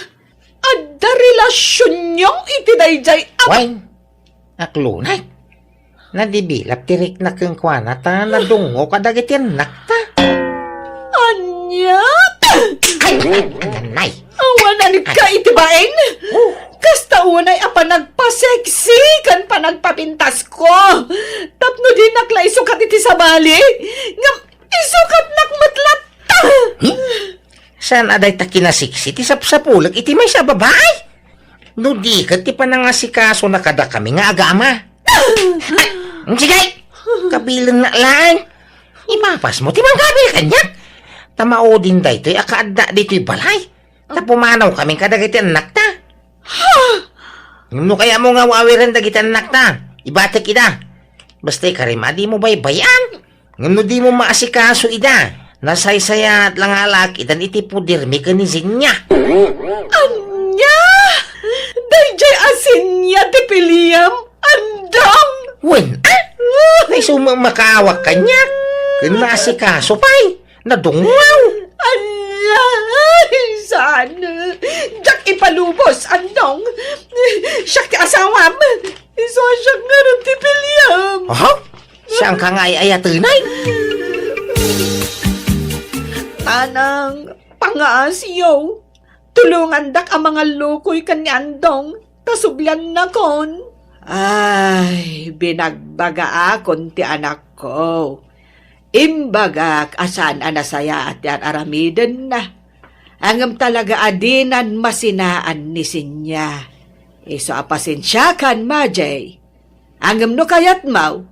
Adda relasionyo iti daydiay a... Wen, aklunay. Nadibilap ti rikna kenkuana ta nadungngo kadagiti annakta. Ania? Ay, nanay. Awanan ka iti bain? Oh. Kasta unay a panagpaseksi ken panagpapintasko. Tapno dinak la isukat iti sabali, ngem isukatnak met latta. Hmm? Saan a dayta kinaseksi ti sapsapulek iti maysa a babai? No di ket ti panangasikasona kadakami nga agama. Ay, sige! Kabilenna laeng. Ipapasmo ti mangkabil kaniak. Ta maudin daytoy a kaadda ditoy balay. Ta pumanawkami kadagiti annakta. Ngem no kayatmo nga awawiren dagiti annakta, ibatek ida. Basta ikarem a dimo baybay-an. Ngem no dimo maasikaso ida, nasaysayaat la nga alakidan iti podermi ken ni Zenia. Ania? Daydiay a Zenia ti piliem, Andong? Wen, a? Naisu met makaawak kaniak. Ken naasikaso pay. Nadungngaw. Ala, saan? Diak ipalubos, Andong. Siak ti asawam. Isu a siak ngarud ti piliem. Aha? Saan ka nga ay-ayatenay? Tanang, pangaasiyo. Tulongandak a mangallukoy ken ni Andong, ta subliannakon. Ay, binagbagaakon ti anakko. Imbagak a saan a nasayaat ti ar-aramidenna. Ngem talaga a dinan masinaan ni Sinya. Isu a pasensiakan, Majay. Ngem no kayatmo,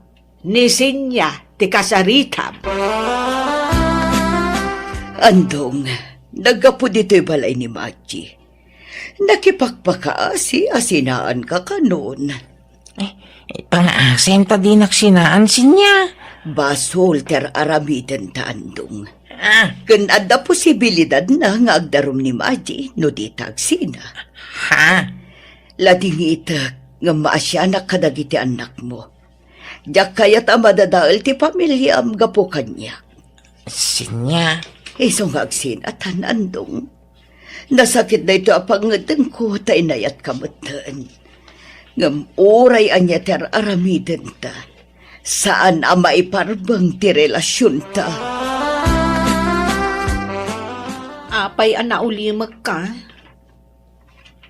ni Sinya ti kasaritam. Andong, naggapu ditoy balay ni Maji. Nakipakpakaasi a sinaanka kanon. Eh, pangaasim ta dinak sinaan, Sinya. Basol ti ar-aramidenta, Andong. Ah. Ken adda posibilidadna nga agdarum ni Maji no dita agsina. Ha? Ladingitek ngem maasianak kadagiti annakmo. Diak kayat a madadael ti familiam gapu kaniak. Sinya. Isu nga agsinatan, Andong. Nasakit daytoy a pangngeddengko ta inayatka metten. Ngem uray ania ti ar-aramidenta, saan a maiparbeng ti relasionta. Apay a naulimekka?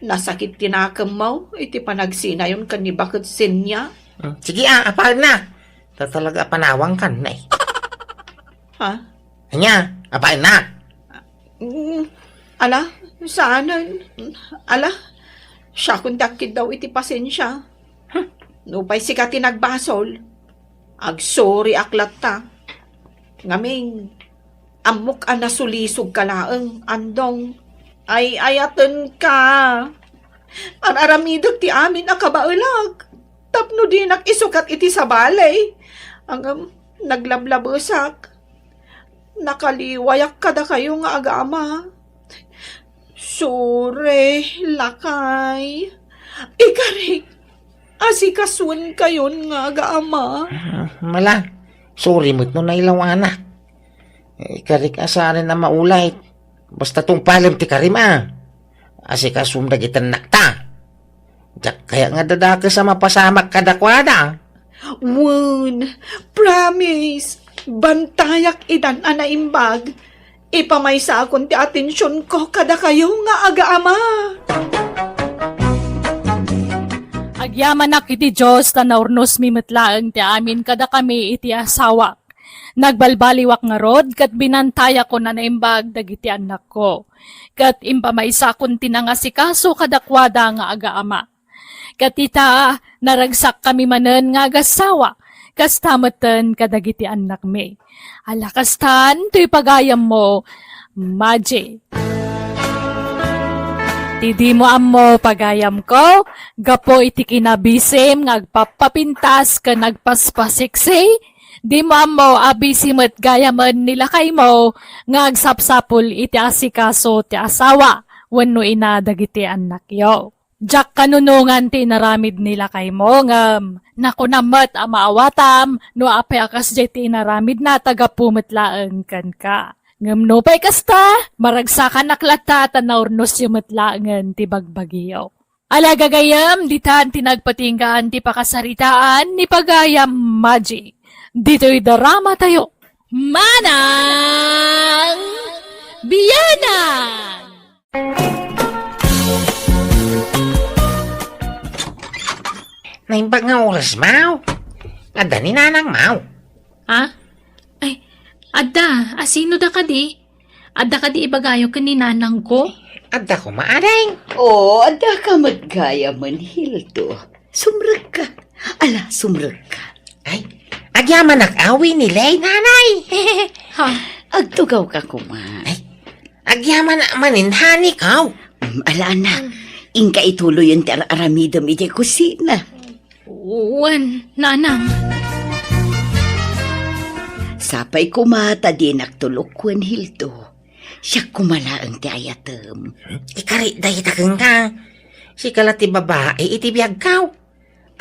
Nasakit ti nakemmo iti panagsinayon ken ni Baket Sinya? Hmm, sige, a, apaenna. Ta talaga a panawangkan, nay. Ha? Ania, apaenna? Mm, ala, saanen. Ala, siakon ti agkiddaw iti pasensia. Hmm, Nupay sika ti nagbasol, agsoriak latta. Ngamin, ammok a nasulisogka laeng, Andong. Ay-ayatenka. Ar-aramidek ti amin a kabaelak tapno dinak isukat iti sabali. Ngem, naglablabesak. Nakaliwayak kadakayo nga agama. Sorry, lakay. Ikarik, asikasuenkayon nga agama. Ah, mala, sorry met no nailawanak. Ikarik a saan a maulay. Basta tungpalem ti karim a. Asikasom dagiti annakta. Diak kayat nga dadakes a mapasamak kadakuada. Wen, promise, bantayak idan a naimbag. Ipamaysakon ti atensionko kadakayo nga agaama. Agyamanak iti Dios ta naurnosmi met laeng ti amin kadakami iti asawak. Nagbalbaliwak ngarud ket binantayakon a naimbag dagiti annakko. Ket impamaysakon ti nangasikaso kadakuada nga agaama. Ket ita, naragsakkami manen nga agassawa, kasta metten kadagiti annakmi. Ala kastan, toy pagayammo, Maji. Ti dimo ammo, pagayamko, gapu iti kinabisim nga agpappapintas ken agpaspasiksi, dimo ammo a bisi met gayamen ni lakaymo nga agsapsapul iti asikaso ti asawa wenno ina dagiti annakyo. Diak kanunongan ti inaramid ni lakaymo, ngem nakunam met a maawatam no apay a kasdiay ti inaramidna ta gapu met laeng kenka. Ngem nupay kasta, maragsakanak latta ta naurnosyo met laengen ti bagbagiyo. Ala gagayyem, ditan ti nagpatinggaan ti pakasaritaan ni Pagayam Maji. Ditoy dramatayo, Manang Bianang! Naimbag nga oras, Maw. Adda ni Nanang, Maw. Ha? Ay, adda. Asino da kadi? Adda kadi ibagayo ken ni Nanangko? Adda koma, Ading. Oo, adda ka met gayamen, Hildo. Sumrekka. Ala, sumrekka. Ay, agyamanak a, Winnie Lay, Nanay. Ha? Agtugawka koma. Ay, agyamanak manen, honey ko. Mm, ala, anak. Mm. Inka ituloyen ti ar-aramidem iti kusina. Wen, Nanang. Sapay koma ta dinak tulokuen, Hildo. Siak koma laeng ti ayatem. Ikari dayta kenka. Sika la ti babai iti biagko.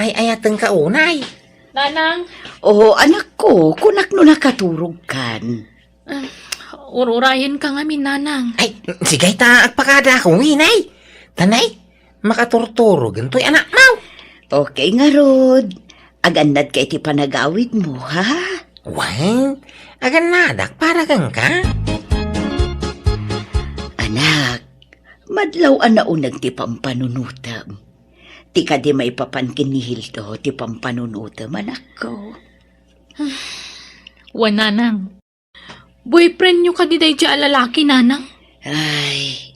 Ay-ayatenka unay. Nanang. Oo, anakko, kunak no nakaturogkan. Ah, ur-urayenka ngamin, Nanang. Ay, sige ta, agpakada ako, Winnie. Tanay, makaturturogen toy anakmo. Okay ngarud. Agannadka iti panagawidmo, ha? Wen, agannadak para kenka. Anak, madlaw a nauneg ti pampanunotem. Ti kadi maipapan ken ni Hildo ti pampanunotem, anakko. Wen, Nanang. Boyfriendyo kadi daydiay a lalaki, Nanang? Ay,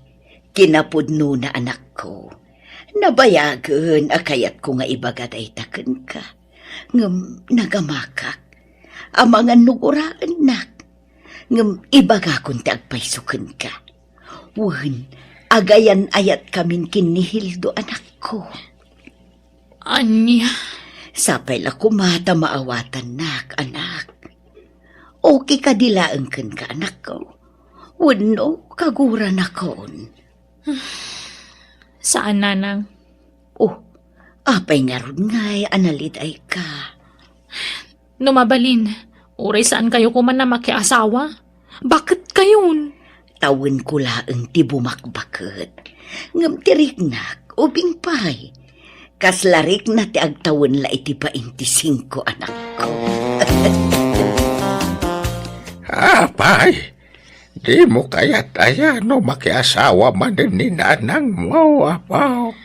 kinapudnona, anakko. Nabayagen a kayatko nga ibaga dayta kenka. Ngem nagamakak. Amangan no guraennak. Ngem ibagakon ti agpayso kenka. Wen, agayan-ayatkamin ken ni Hildo, anakko. Ania? Sapay la koma ta maawatannak, anak. Okay kadi laeng kenka, anakko? Wenno kaguranakon? Saan, Nanang. Oh, apay ngarud ngay a nalidayka? No mabalin, uray saankayo koma a makiasawa. Baketkayon? Tawenko laeng ti bumakbaket. Ngem ti riknak, ubing pay. Kasla rikna ti agtawen la iti baintisingko, anakko. Apay, dimo kayat aya no makiasawa manen ni nanangmo, apok?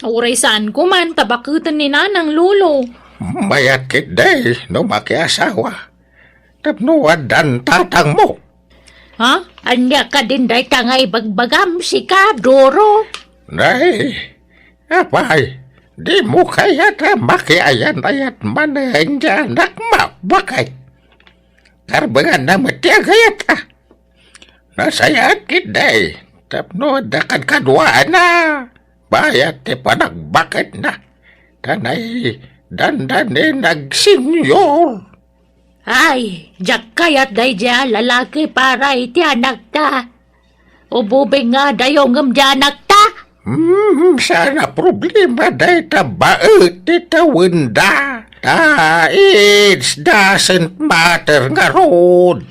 Uray saanko man ta baketen ni Nanang, Lolo. Mayat ketdi no makiasawa. Tapno addan tatangmo. Ha? Ania kadin dayta nga ibagbagam, sika, Doro? Nay, apay, Dimo kayat a makiayan-ayat manen ti anakmo, baket? Karbenganna met ti agayat, a. Nasayaat ketdi tapno adda kadkaduaanna bayat ti panagbaketna, ta naidandanin agsenyor. Ay, diak kayat daydiay a lalaki para iti anakta. Ububing nga adayo ngem di anakta. Hmm, saan a problema dayta baet ti tawenda. Ta it doesn't matter ngarud.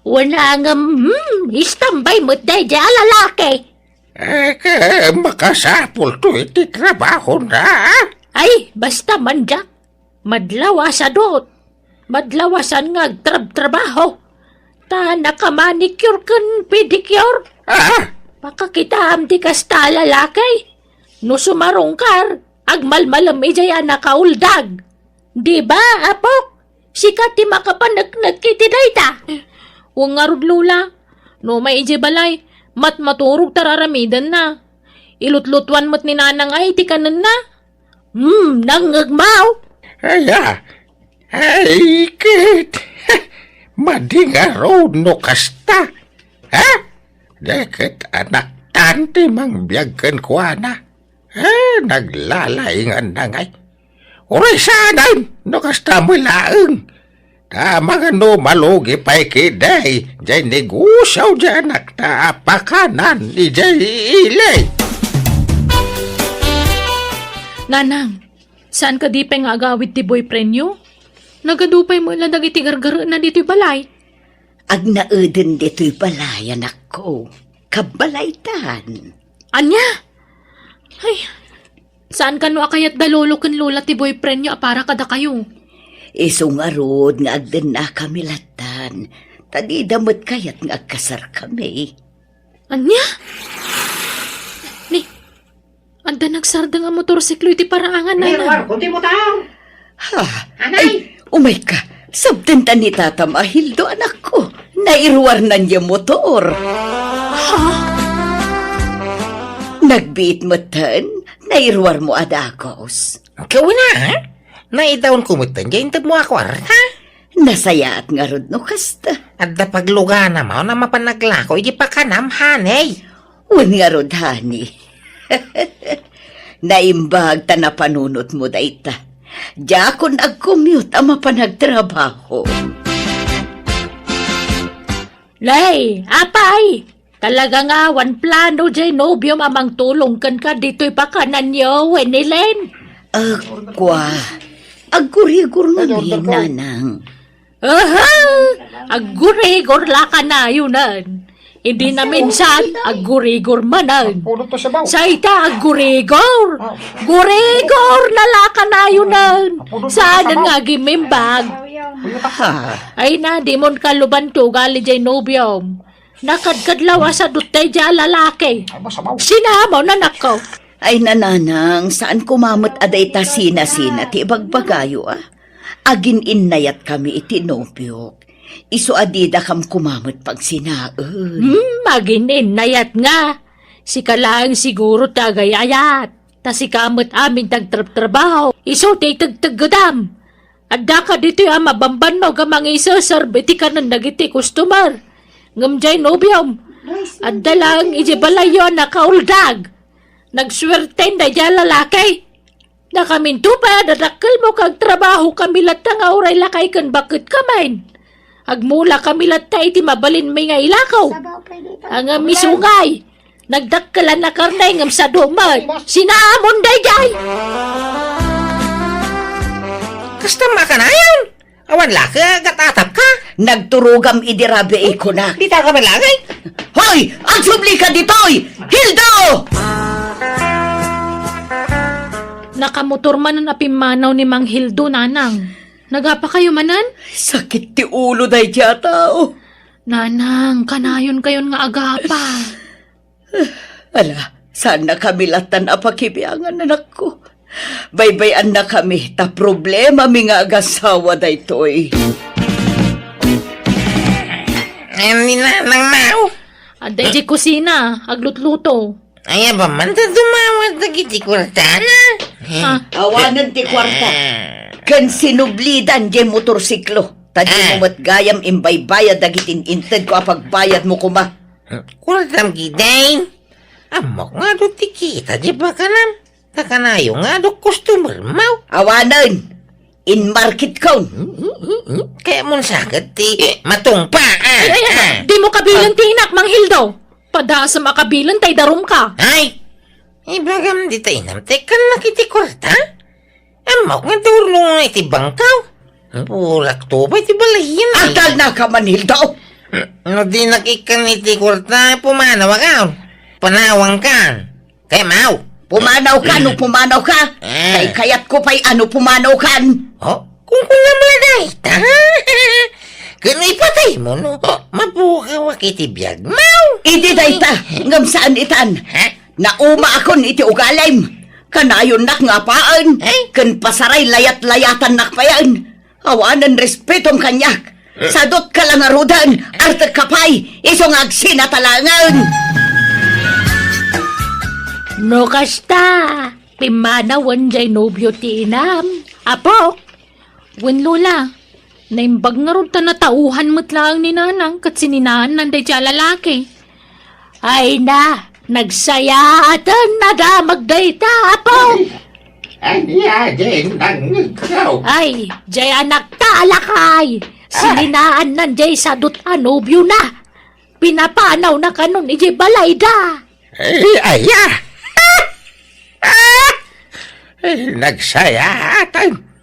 Wen a ngem, hmm, istambay met daydiay a lalaki. Eh, ket makasapulto iti trabahona. Ay, basta man diak. Madlaw a sadot. Madlaw a saan nga agtrabtrabaho. Ta naka-manicure ken pedicure. Ah? Makakitaam ti kasta a lalaki. No sumarungkar, agmalmalem idiay a nakauldag. Di ba, apok? Sika ti makapaneknek iti dayta. Wen ngarud, Lola. No umay idiay balay, matmaturog ta ar-aramidenna. Ilutlutuan met ni Nanang ay ti kanenna. Hmm, nangngegmaw. Aya, ay, ket, madi ngarud no kasta. Ha? Deket anaktan ti mangbiag kenkuana. Eh, naglalainganna ngay. Uray saanen, no kasta met laeng. Ta mangano malugi pay ketdi, diay negosio diay anakta a pakanan idiay ili. Nanang, saan kadi pay nga agawid ti boyfriendyo? Nagadu pay met la dagiti gargarena ditoy balay. Agnaeden ditoy balay, anakko. Kabbalaytan. Ania? Ay, saan kano a kayat da lolo ken lola ti boyfriendyo a para kadakayo? Isu ngarud nga agdennakami lattan, ta dida met kayat nga agkasarkami. Ania? Ni, adda nagsardeng a motorsiklo iti paraangan, Nanang. Nairuarko ti motor. Ha? Anay! Ay, umayka. Sabdenta ni tatam a Hildo, anakko. Nairuarnan diay motor. Ha? Nagbiit metten, nairuarmo a dagus. Kauna, ha? Naidaonko metten diay intedmo a kuarta. Nasayaat ngarud no kasta. Adda pagluganam a mapan aglako iti pakanam, honey. Wen ngarud, honey. Naimbag ta napanunotmo dayta. Diakon agcommute a mapan agtrabaho. Nay, apay! Talaga nga awan plano diay nobiom a mangtulong kenka ditoy pakananyo, wen ni Len? Ah, kua. Aggurigor ngamin, nanang. Aha! Aggurigor la kanayonen. Idi naminsan, aggurigor manen. Say ta aggurigor. Gurigor na la kanayonen. Saanen nga agimimbag. Ha? Ay na, dimon kaluban ti ugali diay nobiom. Nakadkadlaw a sadot daydiay a lalaki. Sinamon, anakko. Ay, nanang, saan koma met a dayta sinasina ti ibagbagayo, a? Agin-innayatkami iti nobiok. Isu a didakam koma met pagsinaen. Hmm, agin-innayat nga. Sika laeng siguro ti agay-ayat. Ta sika met amin ti agtrabtrabaho. Isu ti itegteggedam. Addaka ditoy a mabambannog a mangiseserbi iti kanen dagiti customer. Ngem diay nobiom, adda laeng idiay balayyo a nakauldag. Nagsuerten daydiay a lalaki. Nakaminto pay a dadakkelmo ket agtrabahokami latta nga uray lakay ken baketkami. Agmulakami latta iti mabalinmi nga ilako. Ngem isu ngay, nagdakkelan a karne ngem sadu met. Sinamon daydiay! Kasta met a kanayon? Awan la ket agatapka? Nagturogam idi rabii kunak. Dita ka man lagay? Hoy! Agsublika ditoy! Hildo! Nakamotor manen a pimmanaw ni Mang Hildo, nanang. Nagapakayo manen? Sakit ti ulo daydiay a tao. Nanang, kanayonkayon nga agapa. Ala, saannakami lattan a pakibiangan, anakko. Baybay-annakami ta problemami nga agasawa daytoy. Ay, ni Nanang Mau. Adda idiay kusina, aglutluto. Ay, aba man ta dumawat dagiti kuartana. Ah. Awanen ti kuarta. Ken sinublidan diay motorsiklo. Ta dimo met gayam imbaybayad dagiti in-intedko a pagbayadmo koma. Kuartam giden? Ammok nga adu ti kita diay bakanam. Kakanayo nga adu customer mo. Awanen. In market kon. Kaya mo sakit ti matungpa. Ay, ay, ay, dimo kabilen ti inak, Mang Hildo. Padasem a kabilen tay darum ka. Ay, ibagam dita inam, tay kannak iti kuarta? Ammok nga turno iti bangkaw. Purak to ba iti balayen, ay? Adal na ka, Mang Hildo. No dinak ikkan iti kuarta, pumanaw ka. Panawang ka. Kaya maw. Pumanaw ka, no pumanaw ka. Eh. Kay kayat ko pay ano pumanaw kan. Oh, kung kunam la dayta. Ken ipatay mo, no? Mapukaw iti biag mo. Idi dayta, ngem saan itan. Ha? Nauma akon iti ugalim. Kanayonnak nga apaen, eh? Ken pasaray layat-layatannak payen. Awanen respetom kaniak. Sadot ka la ngaruden, artek ka pay, isu nga agsinatalangen. No kasta, pimmanawen jay nobio ti inam, apo. Wen, Lola, naimbag ngarud ta natauhan met laeng ni Nanang ket sininaannan daydiay a lalaki. Ay na, nagsayaaten a damag dayta, apo. Ania diay nangngegko? Ay, jay anakta a lakay. Ah. Sininaannan jay sadot a nobiona. Pinapanawna kanon idiay balayda. Ay, aya. Ay, nagsayaaten.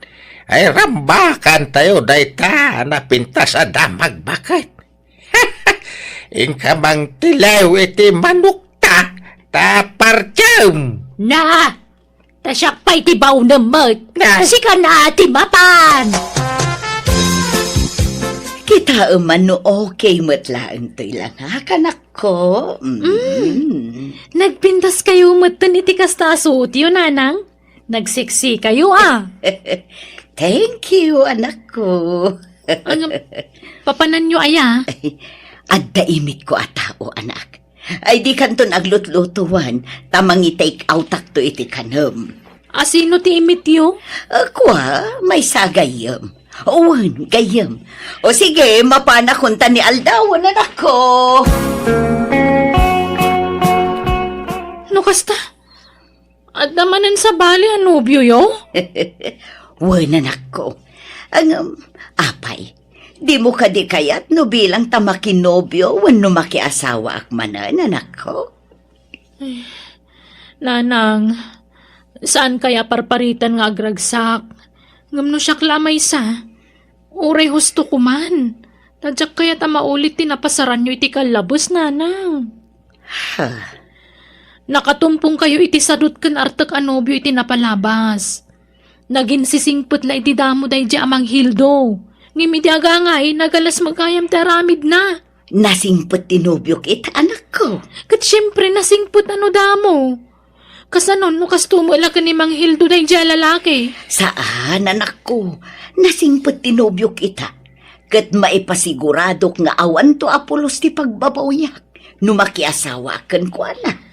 Ay, rambakantayo dayta a napintas a damag baket. Inka mangtilew iti manokta, ta partiem. Na, ta siak pay ti baonem met. Na. Sika na ti mapan. Kitaem man no okay met laeng toy langak, anakko. Mm. Mm. Nagpintas kayo metten iti kasta a suotyo, Nanang. Nagseksi kayo, ah. Thank you, anakko. Ano, papananyo aya? Adda imitko a tao, anak. Ay, di kanton aglutlutuan, ta mangi-take outakto iti kanem. A, sino ti imityo? Ah, kua, maysa a gayyem. Wen, gayyem. O sige, mapanakon ta ni aldawen, anakko. No kasta, adda manen sabali a nobioyo? Wen, anakko. Ngem, apay, dimo kadi kayat no bilang ta makinobio wenno makiasawaak manen, anakko? Nanang, saan kaya parparitan nga agragsak? Ngem no siak la a maysa, uray husto ko man. Ta diak kayat a maulit ti napasaranyo iti kallabes, Nanang. Ha? Nakatumpong kayo iti sadot ken artek a nobio iti napalabas. Naginsisingpet la iti damo daydiay a Mang Hildo. Ngem idi agangay, nagalas met gayam ti aramidna. Nasingpet ti nobiok ita, anakko. Ket siempre, nasingpet a no damo. Kasano no kasto met la ken ni Mang Hildo daydiay a lalaki? Saan, anakko. Nasingpet ti nobiok ita. Ket maipasiguradok nga awanto a pulos ti pagbabawiak no makiasawaak kenkuana.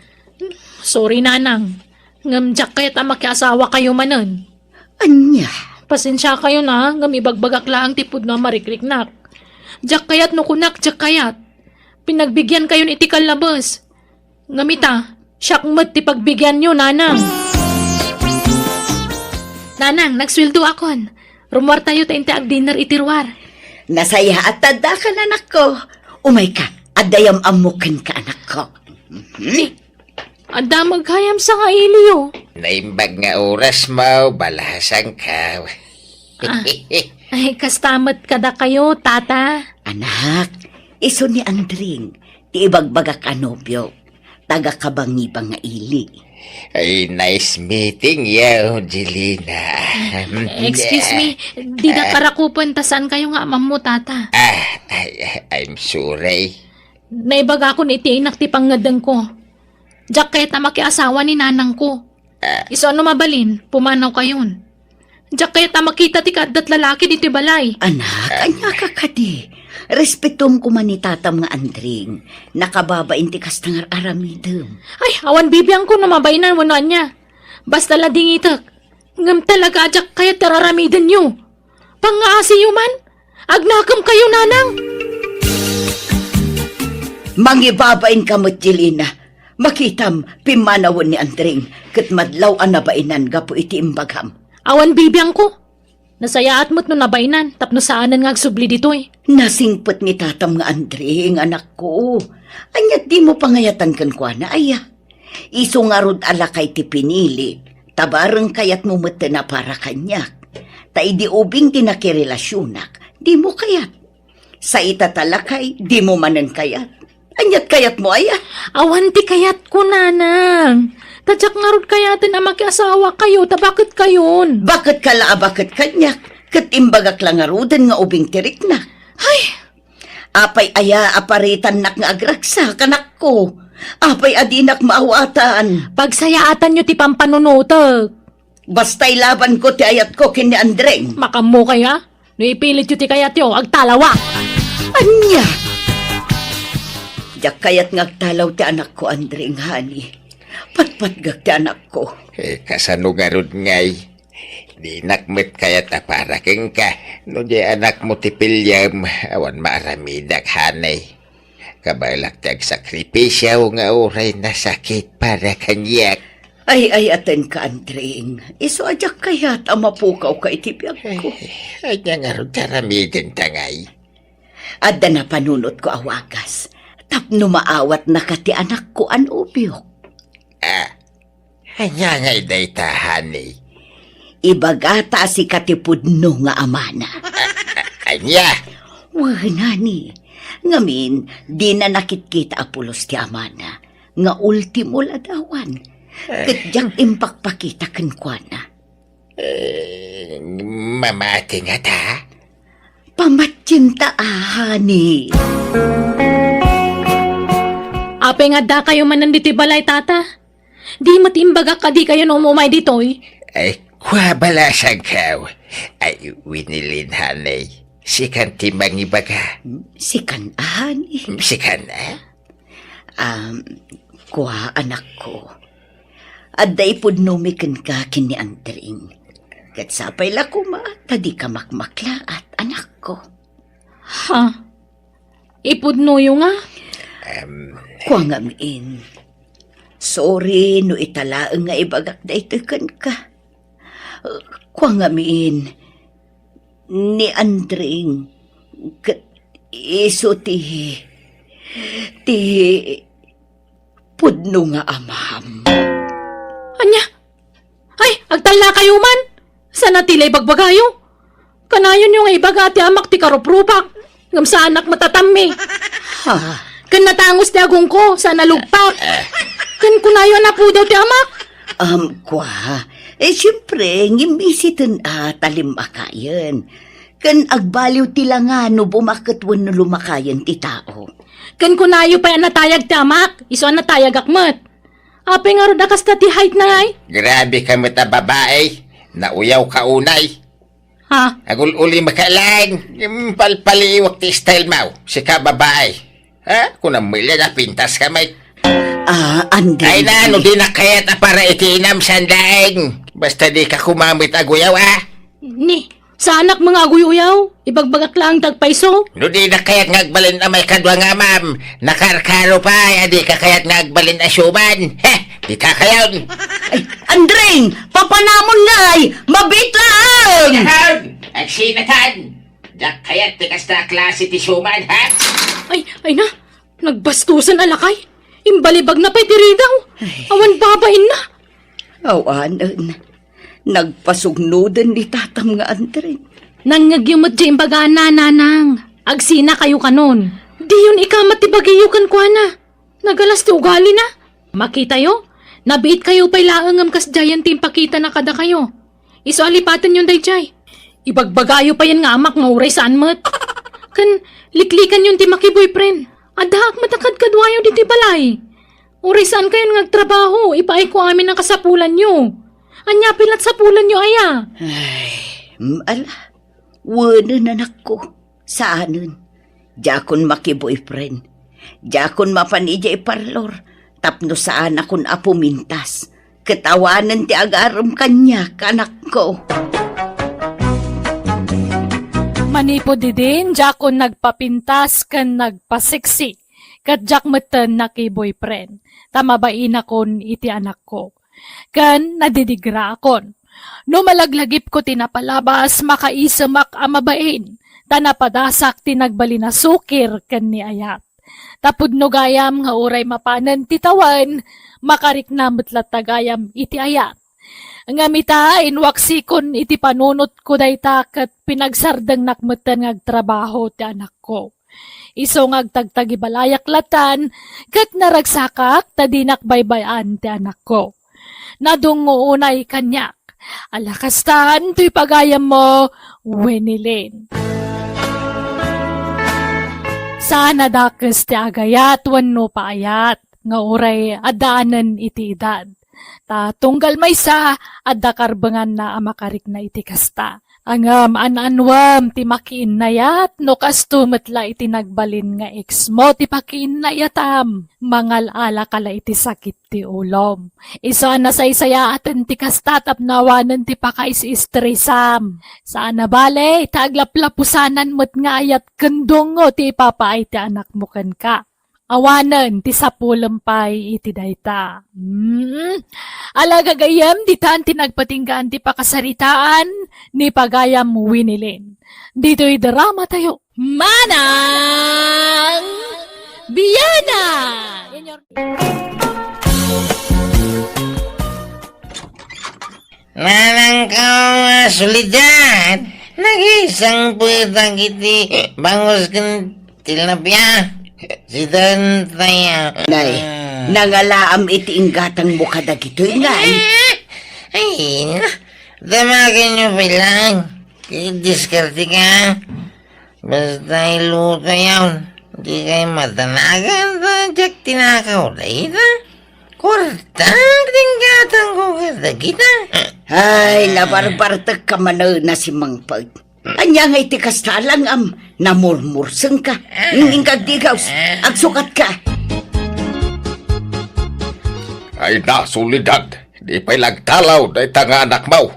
Sorry, Nanang. Ngem diak kayat a makiasawa kayo manen. Ania? Pasensia kayo na, ngem ibagbagak laeng ti pudno a marikriknak. Diak kayat no kunak, diak kayat. Pinagbigian kayon iti kallabes. Ngem ita, siak met ti pagbigianyo, Nanang. Nanang, nagsueldoakon. Rummuartayo ta inti agdinner iti ruar. Nasayaat ta addakan, anakko. Umayka, adda yam-ammok kenka, anakko. Mhm. Adda met gayam sanga iliyo. Naimbag nga oras mo, balasangko. Ah, ay, kasta met kadakayo, tata. Anak, isu ni Andring, ti ibagbagak a nobio, taga Kabangibang nga ili. Ay, nice meeting you, Jelina. Excuse me, dida karakupen ta saan kayo nga amammo, tata? Ah, ay, I'm sorry. Naibagakon iti inak ti pangngeddengko. Diak kayat a makiasawa ni nanangko. Ah. Isu a no mabalin, pumanaw kayon. Diak kayat a makita ti kaaddat lalaki ditoy balay. Anak, ania ka kadi? Respetom koma ni tatam nga Andring. Nakababain ti kasta nga ar-aramidem. Ay, awan bibiangko no mabain wenno ania. Basta la dingitek. Ngem talaga a diak kayat ti ar-aramidenyo. Pangngaasiyo man, agnakemkayo, nanang. Mangibabainka met, Jelena. Makitam, pimmanawen ni Andring, ket madlaw a nabainan gapu iti imbagam. Awan bibiangko. Nasayaat met no nabainan tapno saanen nga agsubli ditoy. Nasingpet ni tatam nga Andring, anakko. Ania ti dimo pangayatan kenkuana, aya? Isu ngarud a lakay ti pinili, ta bareng kayatmo metten a para kaniak. Ta idi ubing ti nakirelasionak, dimo kayat. Sa ita ta lakay, dimo manen kayat. Aniat kayatmo, aya? Awan ti kayatko, nanang. Ta diak ngarud kayaten a makiasawakayo, ta baketkayon. Baket ka la a baket kaniak, ket imbagak la ngaruden nga ubing ti riknak. Ay! Apay aya a paritannak nga agragsak, anakko? Apay a dinak maawatan? Pagsayaatanyo ti pampanunotek. Basta ilabanko ti ayatko ken ni Andring. Makammokay, a? No ipilityo ti kayatyo, agtalawak. Ania? Diak kayat nga agtalaw ti anakko, Andring, honey. Patpatgak ti anakko. Eh, kasano ngarud ngay? Dinak met kayat a para kenka. No di anakmo ti piliem, awan maaramidak, honey. Kabaelak ti agsakripisio nga uray nasakit para kaniak. Ay, ay, atenka, Andring. Isu a diak kayat a mapukawka iti biagko. Eh, ania ngarud ti aramidenta ngay? Adda napanunotko a wagas tapno maawatnaka ti anakko a nobiok. Ah, ania ngay dayta, honey? Ibagata a sika ti pudno nga amana. A-, a-, ania? Wen, honey. Ngamin, dina nakitkita a pulos ti amana nga ultimo ladawan. Eh. Ket diak impakpakita kenkuana. Eh, mamati ngata? Pamatienta, a, honey. Apay nga addakayo manen ditoy balay, tata? Di met imbagak a dikayon umumay ditoy. Ay, kua, balasangkaw. Ay, winilin, honey. Sikan ti mangibaga. Sikan, honey. Sikan, a? Um, kua, anakko. Adda ipudnomi kenka ken ni Andring. Ket sapay la koma ta dika makmaklaat, anakko. Ha? Ipudnoyo nga? Em. Kua ngamin, sorry no ita laeng nga ibagak daytoy kenka. Kua ngamin, ni Andring ket isu ti, ti pudno nga amam. Ania? Ay, agtallakayo man! Saan a ti la ibagbagayo? Kanayonyo nga ibaga ti amak ti karuprupak, ngem saanak matatammi. Ha? Ken natangus ti agongko, saan a lugpak. Ken kunayo a napudaw ti amak. Um, kua, eh, siempre, ngimmisiten a talim a kayen. Ken agbaliw ti langa no bumaket wenno lumakayen ti tao. Ken kunayo pay a natayag ti amak, isu a natayagak met. Apay ngarud a kasta ti height na ngay? Grabe ka met a babae. Nauyaw ka unay. Ha? Agul-uli maka lang. Palpaliwak ti style mo. Sika babae. Ha? Kunam met la napintas ka, Mike. Ah, Andring. Ay na, no di na kayat a para iti inam, sandaeng. Basta di ka kumamit aguyaw, ah. Ni, saanak mga aguyaw. Ibagbagak lang tagpayso. No di na kayat nga agbalin a may kadua nga amam, nakarkaro pay, a di ka kayat nga agbalin a siuman. Heh, di ka kayon. Ay, Andring, papanamon ngay, mabit lang! Yahan! Agsinatan! Diak kayat ti kasta a klase ti siuman, ha? Ay, ay na, nagbastusan a lakay. Imbalibag na pay ti ridaw. Ay. Awan babain na. Awanen, nagpasugnoden ni tatam nga Andring. Nangngegyo met diay imbagana, nanang. Agsinakayo kanon. Diyon ikamat ti bagiyo kenkuana. Nagalas ti ugalina. Makitayo, nabiitkayo pay laeng ngem kasdiayen ti impakitana kadakayo. Isu a lipatenyon daydiay. Ibagbagayo payen nga amak nga uray saan met. Ken liklikanyon ti maki-boyfriend. Addaak met a kadkaduayo ditoy balay. Uray saankayon nga agtrabaho, ipaayko amin a kasapulanyo. Ania pay la ti sapulanyo aya? Ay, mm, ala. Wenen, anakko. Saanen. Diakon maki-boyfriend. Diakon mapan idiay parlor tapno saanakon a pumintas. ket awanen ti agarem kaniak, anakko. Manipud idin, diakon nagpapintas ken nagpaseksi, ket diak metten nakiboyfriend, ta mabainakon iti anakko, ken nadidigraakon. No malaglagipko ti napalabas, makaisemak a mabain, ta napadasak ti nagbalin a sukir ken ni ayat. Ta pudno gayam nga uray mapanen ti tawen, makarikna met latta gayam iti ayat. Ngem ita, inwaksikon iti panunotko dayta ket pinagsardengnak metten nga agtrabaho ti anakko. Isu nga agtagtagibalayak latan ket naragsakak ta dinak baybay-an ti anakko. Nadungngo unay kaniak. Ala kastan toy pagayammo, Winnie Lynn. Saan a dakes ti agayat wenno paayat nga uray addaanen iti edad. Ta tunggal maysa, adda karbenganna a makarikna iti kasta. Ngem an-anuem ti makiinnayat no kasto met la iti nagbalin nga ex-mo ti pakiinnayatam. Mangal-alaka la iti sakit ti ulom. Isu a nasaysayaaten ti kasta tapno awanen ti pakais-istresam. Saan a bale, ta aglaplapusanan met nga ayat ken dungngo ti ipapaay ti anakmo kenka. Awanen ti sapulem pay iti dayta. Mm. Ala gagayyem, ditan ti nagpatinggaan ti pakasaritaan ni pagayam Winnie Lynn. Ditoy drama tayo. Manang Biana! Nanang kao nga Soledad, nagisangpetak iti bangus ken tilapia. Sidan tayo. Nay, nangalaam iti inggatangmo kadagitoy, ngay? Ay, na, damagenyo pay laeng. Diskarte ka. Basta iluto yaon. Di kay matanagan ta diak tinakaw dayta. Kuarta, dinggatangko kadagita. Ay, nabarbartek ka manen a simangpet. Ania nga iti kasta lang am namurmurseng ka? Ingkagdigaws, agsukat ka. Ay na, Soledad, di pay lagtalaw dayta nga anakmo.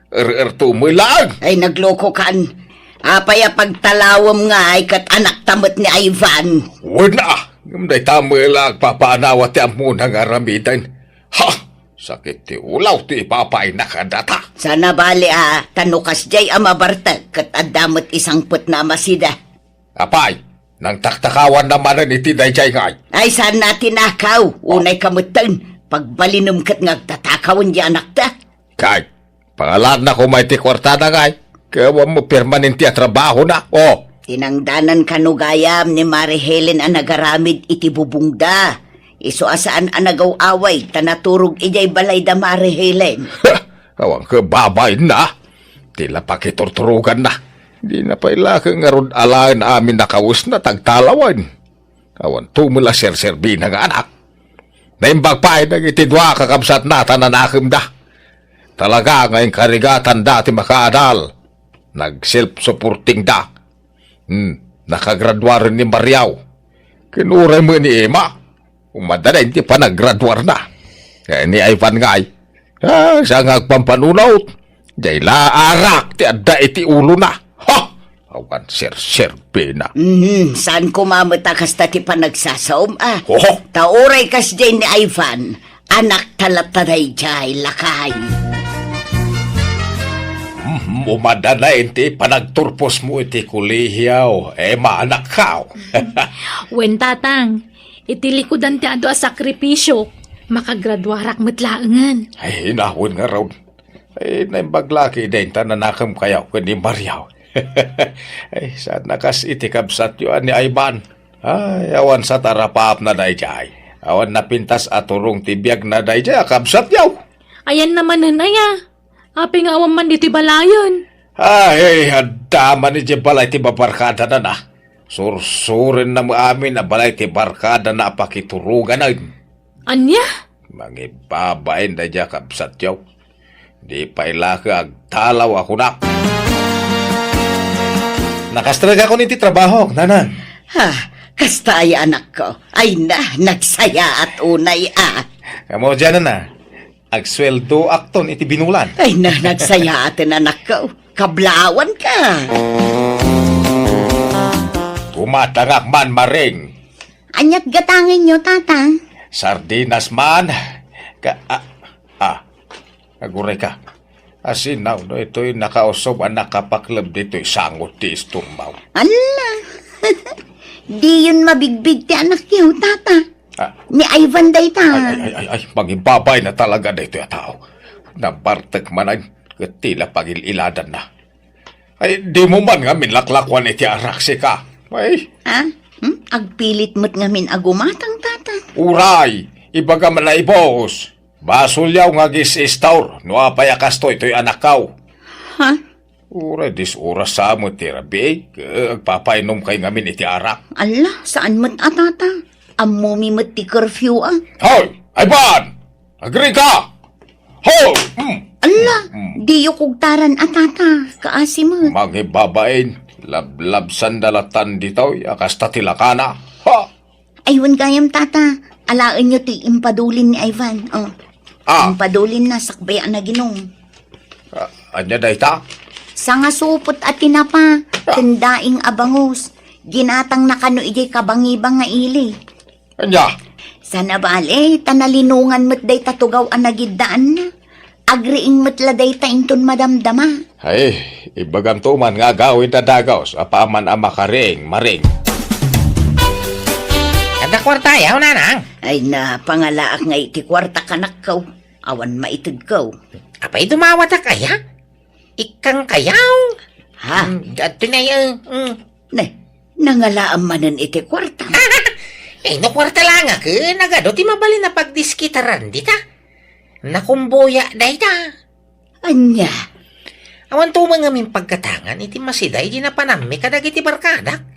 Er-erto met laeng. Ay, naglokokan. Apay a pagtalawem ngay ket anakta met ni Ivan? Wen a, ngem dayta met la agpapaanawa ti ammona nga aramiden. Ha! Sakit ti ulaw ti ipapaayna kadata. Saan a bale a, ta no kasdiay a mabartek ket adda met isangpetna a masida. Apay, nangtaktakawanna manen iti daydiay ngay? Ay, saanna a tinakaw. Unay ka metten, pagbalinem ket nga agtatakawen di anakta. Kay, pangalaanna koma iti kuartada ngay, ket awan mo permanente a trabahona. O. Tinangdanan kano gayam ni Mari Helen a nagaramid iti bubongda. Isu a saan a nagaw-away ta naturog idiay balayda Mari Helen. Awan ket babainna. Ti la pakiturturoganna. Dina pay la ket ngarud alaen amin a kawesna ta agtalawen. Awan to met la serserbina nga anak. Naimbag pay dagiti dua a kakabsatna ta nanakemda. Talaga nga inkarigatanda ti makaadal. Nag-self-supportingda. Hmm, nakagraduaren ni Mariaw. Ken uray met ni Emma. Umadda daydi panagraduarna. Eh, ni Ivan ngay. Ah, sa nga agpampanunot. Diay la arak ti adda iti ulona. Ha! Awan serserbina. Mhm, saan koma met a kasta ti panagsasaom, a? Oho. Ta uray kasdiay ni Ivan, anakta latta daydiay, lakay. Mhm, umadda daydi panagturposmo iti kolehio, Emma, anakko. Wen, Tatang, iti likudan ti adu a sakripisio, makagraduarak met laengen. Ay, inawen ngarud. Ay, naimbag la ket dayta nanakem kayaw ken ni Mariaw. Ay, saan a kas iti kabsatyo a ni Ivan. Ay, awan sa tarapaapna daydiay. Awan napintas a turong ti biagna daydiay a kabsatyo. Ayanna manen aya? Apay nga awan man ditoy balayen? Ay, adda man idiay balay ti babarkadana. Sursurenna met amin a balay ti barkadana a pakituroganen. Ania? Mangibabain daydiay a kabsatyo. Di pay la ket agtalaw a kunak. Nakastrek ako iti trabahok, Nanang. Ha, kasta aya, anakko. Ay na, nagsayaat unay a. Kamo diay, Nanang. Agsueldoakton iti binulan. Ay na, nagsayaaten, anakko. Kablawanka. Tumatangak man, Maring. Ania't gatangenyo, Tata? Sardinas man. Ka, ah, ah, aguray ka. Asinaw no itoy nakausog a nakapakleb ditoy sango ti istorbaw. Ala! Diyon mabigbig ti anakyo, Tata. Ah. Ni Ivan dayta. Ay, ay, ay, ay, ay, mangibabain na talaga daytoy a tao. Nabartek manen, ket tila pagil-iladanna. Ay, dimo man ngamin laklakuan iti arak, sika. Ay. Ha? Hmm? Agpilit met ngamin a gumatang, Tata. Uray, ibagam a naibus. Basolyaw nga agis-istor no apay a kastoy toy anakkaw. Ha? Uray, dis-oras sa met ti rabii, agpapainomkay ngamin iti arak. Ala, saan met a, Tata? Ammomi met ti curfew, a. Hoy! Ivan! Agriika! Hoy! Mm. Ala, mm, diyo kugtaran a, Tata. Kaasi met. Mangibabain, lablabsanda latan ditoy a kasta ti lakana. Ha? Ay, wen gayam, Tata. Alaenyo ti impadulin ni Ivan. Oh. Ah. Impadulin na, sakbay a naginom. Ah, ania dayta? Sangasupot a tinapa, ah, ken daing a bangus. Ginatangna kano idiay kabangibang nga ili. Ania? Sana bale, ta nalinongan met dayta tugaw a nagiddaanna. Agriing met la dayta inton madamdama. Ay, ibaganto man nga agawid a dagus, apaman a makariing, Maring. Adda kuarta, ayaw, nanang? Ay, napangalaak nga iti kuarta, kanakko. Awan maitegko. Apay dumawatak, aya? Ikkang kayaw? Ha? Mm, adto na, eh, mm. Ne, nangalaam manen iti kuarta. Eh, no kuarta la nga, ke, nagadu ti mabalin a pagdiskitaran dita. Nakumboya dayta. Ania? Awan tumangamin pagkatangan iti masida idi napanammi kadagiti barkadak.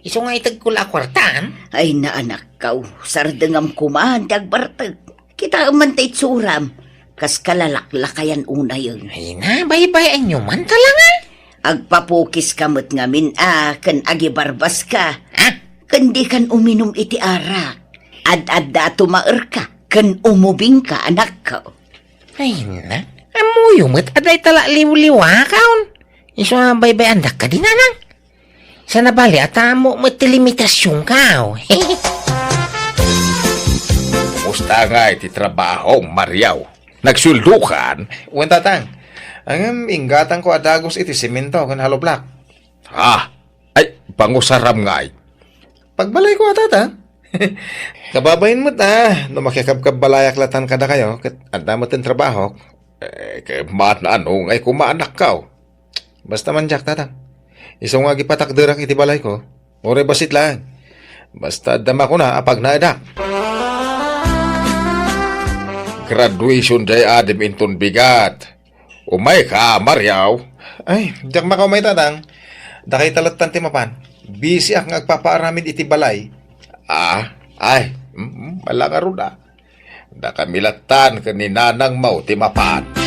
Isu nga itegko la a kuartaan. Ay, naanakkaw, sardengam koma ti agbartek. Kitaem man ta itsuram, kas kalalaklakayan unayen. Ay na, baybay-anyo man talaga. Agpapukiska met ngamin a ken agibarbaska. Ha? Ken dikan uminum iti arak. Ad-adda a tumaerka ken umubingka, anakko. Ay na, ammoyo met a dayta la liwliwakaon. Isu a baybay-andak kadi, nanang. Sana bale a tamo met ti limitasionka, oh. Kumusta ngay ti trabaho, Mariaw? Nagsueldokan? Wen, tatang. Ngem inggatangko a dagus iti semento ken hollow block. Ah, ay, pangusaram ngay. Pagbalayko a, tatang. Kababain met a, no makikabkabbalayak latan kadakayo, ket adda met ti trabahok. Eh, ket maano ngay koma, anakko. Basta man diak, tatang. Isu nga agipatakderak iti balayko. Uray bassit laeng. Basta adda makuna a pagnaedak. Graduation day adim inton bigat. Umayka, Mariaw. Ay, diak makaumay, tatang. Dakayta lattan ti mapan. Bisiak nga agpapaaramid iti balay. Ah, ay, mm, mm, bala ngarud a. Dakami lattan ken ni nanangmo ti mapan.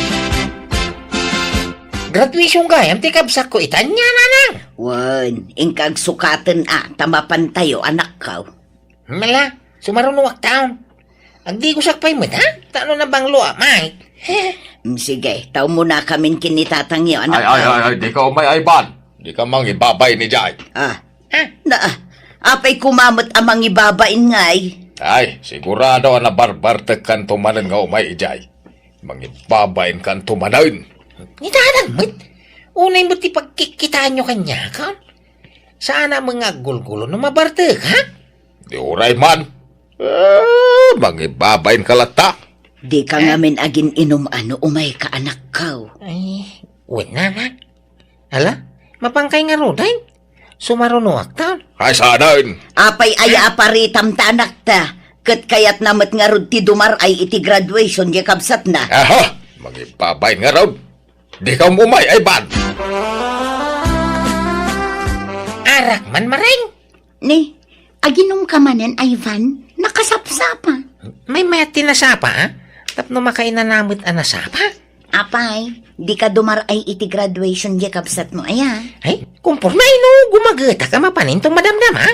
Graduation gayam ti kabsatko ita, ania, nanang? Wen, inka agsukaten a, ta mapantayo, anakko. Mala, sumarunoak taon. Agdigosak pay met, ha? Ta no nabanglo a, Mike. Mm, sige, ta umunakamin ken ni tatangyo, anakko. Ay, ay, ay, ay, dika umay, Ivan. Dika mangibabain idiay. Ah, Ha? Na, apay koma met a mangibabain ngay? Ay, sigurado a nabarbartekkanto manen nga umay idiay. Mangibabainkanto manen. Ni tatang met? Unay met ti pagkikkitaanyo kaniak, ha? Saan a nga aggulgulo no mabartek, ha? Di uray man. Eh, mangibabainka latta. Dika ngamin agin-inum a no umayka, anakko. Ay, wen, nanang. Ala, mapankay ngaruden? Sumarunoak ta. Ay, saanen? Apay aya a paritam ta, anakta? Ket kayatna met ngarud ti dumar-ay iti graduation diay kabsatna. Aha! Mangibabain ngarud. Dika umay, Ivan. Arak man, Maring. Ni, aginumka manen, Ivan? Nakasapsapa. Maymayat ti nasapa, a? Tapno makainana met a nasapa? Apay, dika dumar-ay iti graduation diay kabsatmo, aya? Ay, kumporme no gumagetak a mapanen ti madamdama.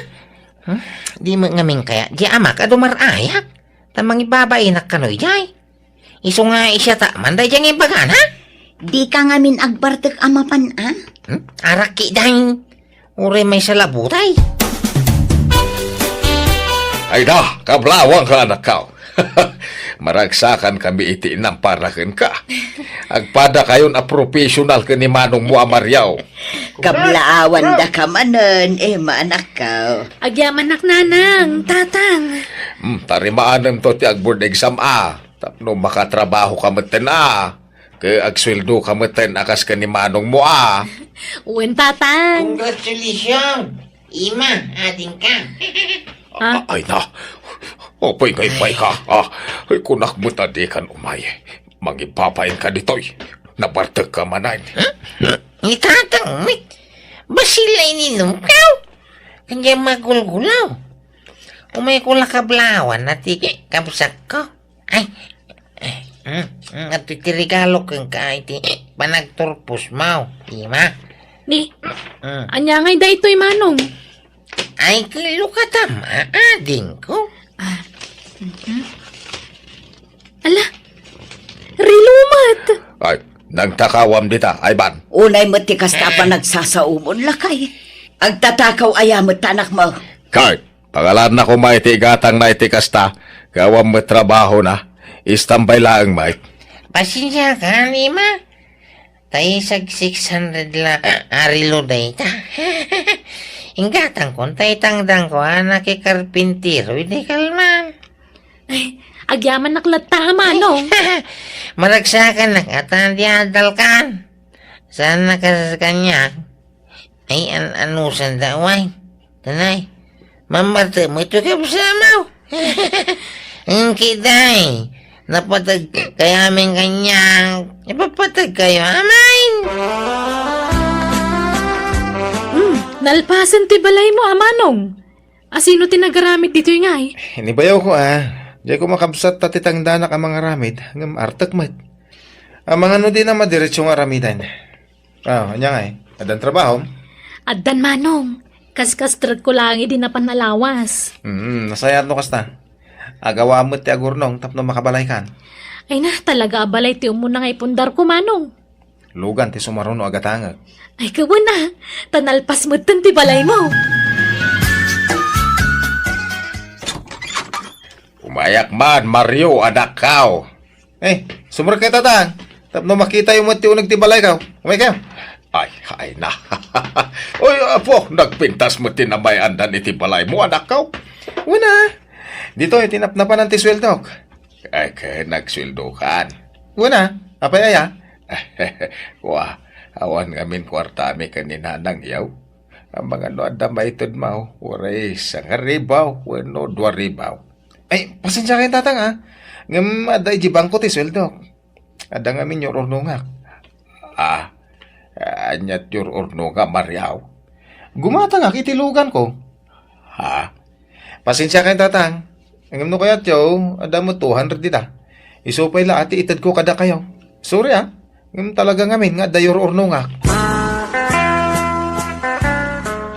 Hmm? Di met ngamin kayat diay amak a dumar-ay, a? Ta mangibabainak kano idiay. Isu nga siak man daydiay nga imbagana? Dika ngamin agbartek a mapan, a? Hmm? Araki dayta. Uray maysa la butay. Ay na, kablawangko, anakko. Maragsakan kami iti inampara kenka. Agpadakayon a professional ken ni manongmo a Mario. Kablaawandaka manen, Emma, anakko. Agyamanak, nanang, tatang. Hmm, tarimaanemto ti agboard exam a. Tapno makatrabahoka metten a. Ket agsueldoka metten a kas ken ni manongmo a. Wen, tatang. Congratulations, Emma, adingka. Ah? A-, ay na. Apay nga immay ka? Ah, ay, kunak met a dikan umay. Mangibabainka ditoy. Nabartekka manen. Ni tatang met. Bassit la ininumko. Kanya magulgulaw. Umayko la kablawan a ti kabsatko. Ay, eh, mm, mm, adtoy ti regalo kenka iti panagturposmo, Emma. Ni, mm. Ania ngay daytoy, manong? Ay, kellokatam, adingko. Ah, mhm. Ala, relo met. Ay, nagtakawam dita, Ivan. Unay met ti kasta a panagsasaomon, lakay. Agtatakaw aya met ti anakmo? Kay, Pagalanna koma iti igatangna iti kasta, ket awan met trabahona. Istambay laeng met. Pasensiakan, Emma. Ta isag six hundred la a relo dayta. Inggatangkon ta itangdanko a nakikarpintero idi kalman. Ay, agyamanak latta a manong. Maragsakanak a ta di adalkan. Saan na kas kaniak? Ay, an-, anusanda, way? Tanay, mamartek met ti kabsatmo. Engki, day, napateg kayamin kaniak. Ipapateg kayo amin. Hmm, nalpasen ti balaymo a manong. A sino ti nagaramid ditoy ngay? Ni bayawko a, diay ko makabsat ta ti tangdanak a mangaramid, ngem artek met. Amangan no dina madiretso nga aramiden. Ah, ania ngay? Addan trabahom? Addan, manong. Kaskastrekko laeng idi napan a lawas. Mm, nasayaat no kasta. Agawam met ti agurnong tapno makabalaykan. Ay na, talaga a balay ti umuna nga ipundarko, manong. Lugan ti sumaruno a gatangek. Ay, kawen a, ta nalpas metten ti balaymo. Umayak man, Mario, anakko. Eh, sumrekkayo, tatang. Tapno makitayo met ti uneg ti balayko. Umaykayo. Ay, ay na. Oy, apo, nagpintas met ti namay-andan iti balaymo, anakko. Wen a. Ditoy, ti napnapanan ti sueldok. Ay, ket nagsueldokan. Wen a, apay aya? Wa, awan ngamin kuartami ken ni nanang, yaw. Amangan no adda maitedmo, uray sangaribu wenno dua ribu. Ay, pasensiakayon, tatang, a. Ngem adda idiay bangko ti sueldok. Adda ngamin yur-urnongak. Ah, ania ti yur-urnongam, Mario? Gumatangak iti luganko. Ha? Pasensiakayon, tatang. Ngem no kayatyo, adda met two hundred dita. Isu pay la a ti itedko kadakayo. Sorry a, ngem talaga ngamin nga adda yur-urnongak.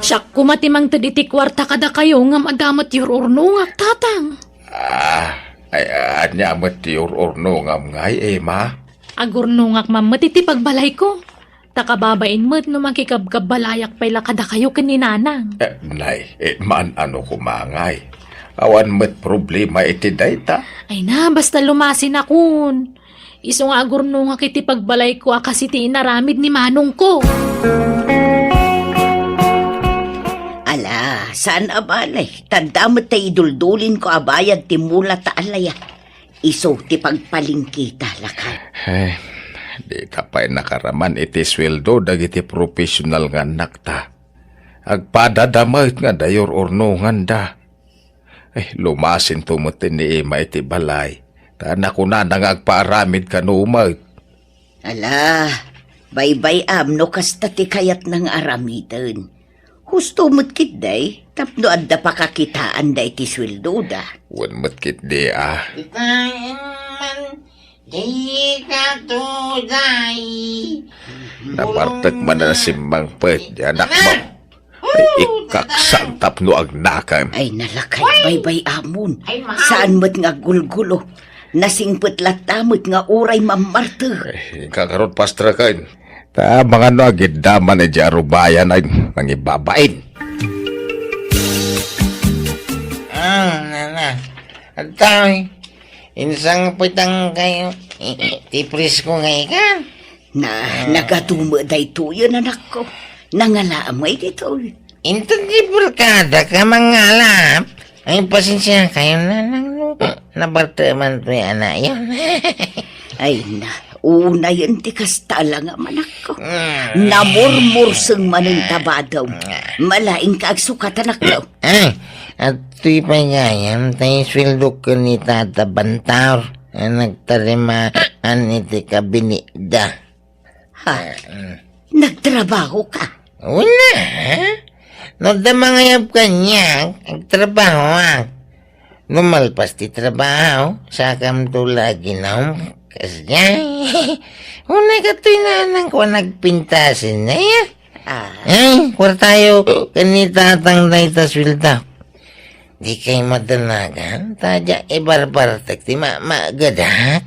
Siak koma ti mangted iti kuarta kadakayo ngem adda met yur-urnongak, tatang. Ah, ay, ania met ti yur-urnongam ngay, Emma? Agurnongak man met iti pagbalayko. Ta kababain met no makikabkabbalayak pay la kadakayo ken ni nanang. Eh, nay, eh, maan-ano koma ngay. Awan met problema iti dayta. Ay na, basta lumasinakon. Isu nga agurnongak iti pagbalayko a kas iti inaramid ni manongko. Ala, saan a balay. Tanda met ta iduldulinko a bayad ti mula ta alaya. Isu ti pagpalingkita, lakay. Eh, dita pay nakaraman iti sueldo dagiti professional nga annakta. Agpadada met nga adda yur-urnonganda. Eh, lumasinto met ni Emma iti balay. Ta nakunana nga agpaaramid kano met. Ala, baybay-am no kasta ti kayatna nga aramiden. Husto met ketdi, tapno adda pakakitaan dayta iti sueldoda. Wen met ketdi a. Itaen man, dika tuday. Nabartek man a simmangpet, di anakmo. Ay, ikkaksang tapno agnakem. Ay, nalakay, baybay-amon. Saan met nga aggulgulo. Nasingpet latta met nga uray mammartek. Eh, inka ngarud, pastreken. Ta mangano agidda man idiay arubayan ay nangibabain. Ah, nana. Adtoy. Insangpetangkayo ti presko nga ikan. Na, nagadu met daytoyen, anakko. Nangala met ditoy. Inton ti barkada ka mangalap, ay, pasensiakayo, nanang, no. Nabarte man toy anayon. Ay na, unayen ti kasta la nga manakko. Mm. Namurmurseng manen ta badom. Malaing ka agsukat, anakko. Ay, adtoy pay gayam, tay sueldok ken ni Tata Bantaur a nagtarimaan iti kabinetda. Ha? Eh, mm. Nagtrabaho ka? Wen, ha? No adda mangayab kaniak, agtrabahoak. No malpas ti trabaho, sakamto la aginum. Kasdiay. Unay katoy nanangko a nagpintasen, aya? Ah. Eh, kuartayo ken ni tatang dayta sueldo. Dikay madanagan, ta diak ibarbartek ti ma-, maagadak.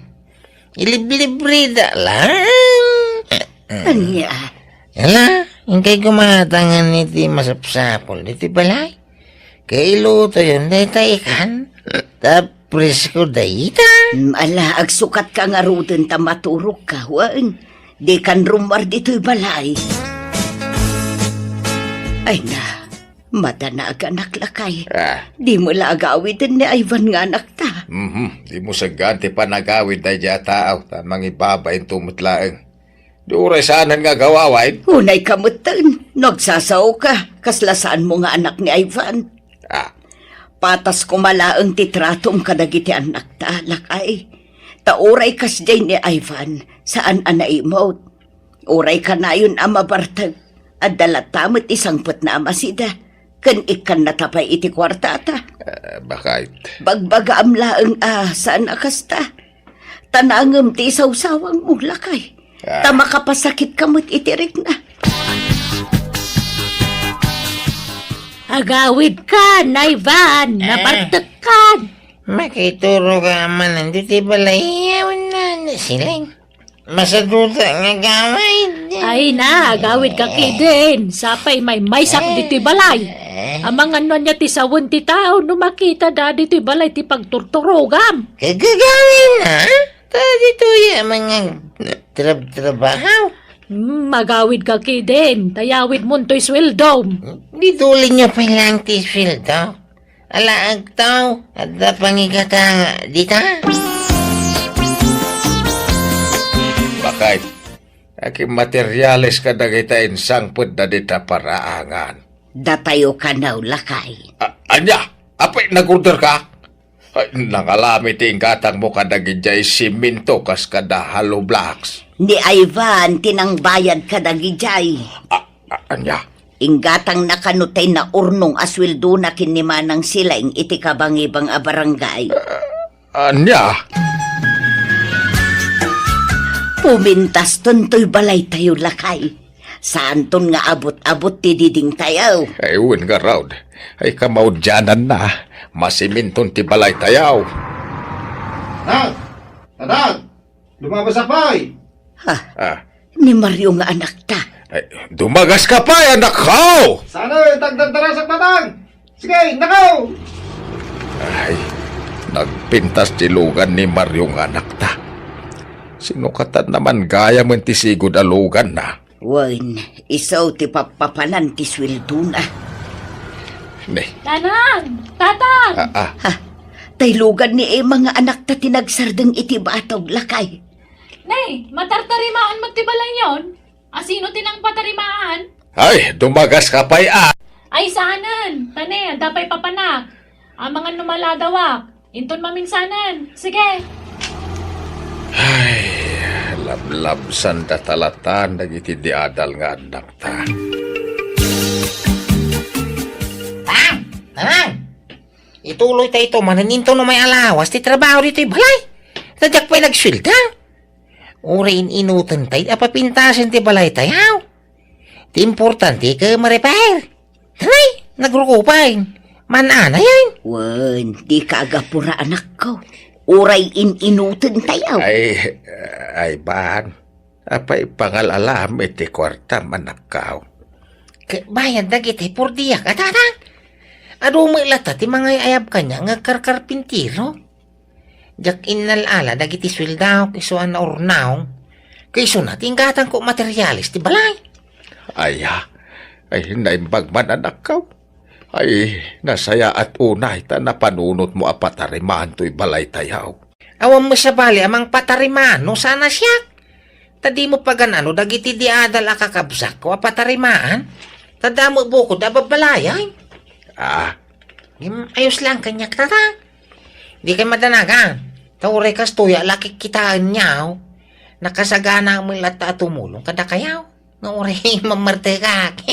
Iliblibrida lang. Ania? Ala, inkay gumatangan iti masapsapul iti balay. Kailutoyon dayta ikan. Ta presko dayta. Mm, ala, agsukat ka ngaruden ta maturog ka, wen. Dikan rummuar ditoy balay. Ay na, madanaganak, lakay. Ah. Dimo la agawiden ni Ivan nga anakta. Mhm, dimo saggaan ti panagawid daydiay a tao, ta mangibabain to met laeng. Di uray saanen nga agawawain. Unay ka metten, no agsasao ka, kasla saanmo nga anak ni Ivan. Ah. Patas koma laeng ti tratom kadagiti annakta, lakay. Ta uray kasdiay ni Ivan, saan a naimut. Uray kanayon a mabartek, adda latta met ti sangpetna a masida, ken ikkannata pay iti kuartata. Ah, bakit? Bagbagaam laeng a saan a kasta. Ta nangem ti isawsawangmo, lakay. Ah. Ta makapasakitka met iti rikna. Agawidkan, Ivan, ah, nabartekkan. Makituro ka man ditoy balay, awan na, na siling. Masaduta nga agawid. Ay na, agawidka kidin. Sapay maymaysak ditoy balay. Amangan no ania ti sawen ti tao no makitada ditoy balay ti pagturturogam. Kagagawin na? Ta ditoy a mga trab-trabaho. Hmm, agawidka kidin. Tayawidmon toy sueldom. Di tuling nga pay lang ti sueldo. Ala, agtaw, adda pangigata dita? Bakit? Akin materiales kadagita insangpetda dita paraangan. Datayo kanaw, lakay. A-, ania? Apay, nag-order ka? Ay, nangalami ti inggatangmo kadagijay siminto kas kada hollow blocks. Ni Ivan ti nangbayad kadagijay. A-, a-, ania? Inggatangna kano tay naurnong a sueldona ken ni Manang Silaing iti kabangibang a barangay. Ah, ania? Pumintaston toy balaytayo, lakay. Saanton nga abut-abut ti didingtayo. Ay, wen ngarud. Ay, kamaudiananna. Masiminton ti balaytayo. Dad! Dad! Dumabasa pay! Ha? Ah. Ni Mario nga anakta. Ay, dumagas ka pay, anakko! Sana, eh, tagdardarasak matang! Sige, nakaw! Ay, nagpintas ti lugan ni Mario nga anakta. Sinukatanna man gayam ti sigud a luganna. Wen, isu ti pappapanan ti sueldona. Ne. Nanang! Tatang! Ah, ah. Ha? Tay lugan ni Emma nga anakta ti nagsardeng iti batog, lakay. Ne, matartarimaan met ti balayyon? Asino ti nangpatarimaan? Ay, dumagas ka pay, ah! Ay, saanen. Ta ne, adda pay papanak. Amangan no maladawak. Inton maminsanen. Sige. Ay, lablabsanda talatan dagiti di adal nga annakta. Tang! Nanang! Ituloy tayo ito, manen inton no may alawas ti trabaho ditoy balay. Ta diak pay nagsuelda. Uray in-inuten tayo, apapintasen ti balay tayo. Ti importante ka ma-repair. Taray, nagruko pay. Man-anayan. Wen, di ka agapura, anakko. Uray in-inutentayo. Ay, ay, ban. Apay pangal-alam iti kuartam, anakkaw? Ket bayad dagiti purdiak, a, tatang. Adu met latta ti mangay-ayab kaniak nga agkarkarpintiro. Diak innal-ala dagiti sueldaok isu a naurnaw. Ket isuna ti inggatangko materiales ti balay. Aya, ay, naimbag man, anakkaw. Ay, nasayaat unay ta napanunotmo a patarimaan toy balaytayo. Awan met sabali a mangpatarimaan no saan a siak. Ta dimo pagan-ano dagiti di adal a kakabsatko a patarimaan. Ta damo bukod a babbalayay. Ah. Ngem ayos lang kaniak, tatang. Dikay madanagan. Ta uray kastoy a la kikkitaenyo, nakasagana met latta a tumulong kadakayo. Nga uray mammartekak.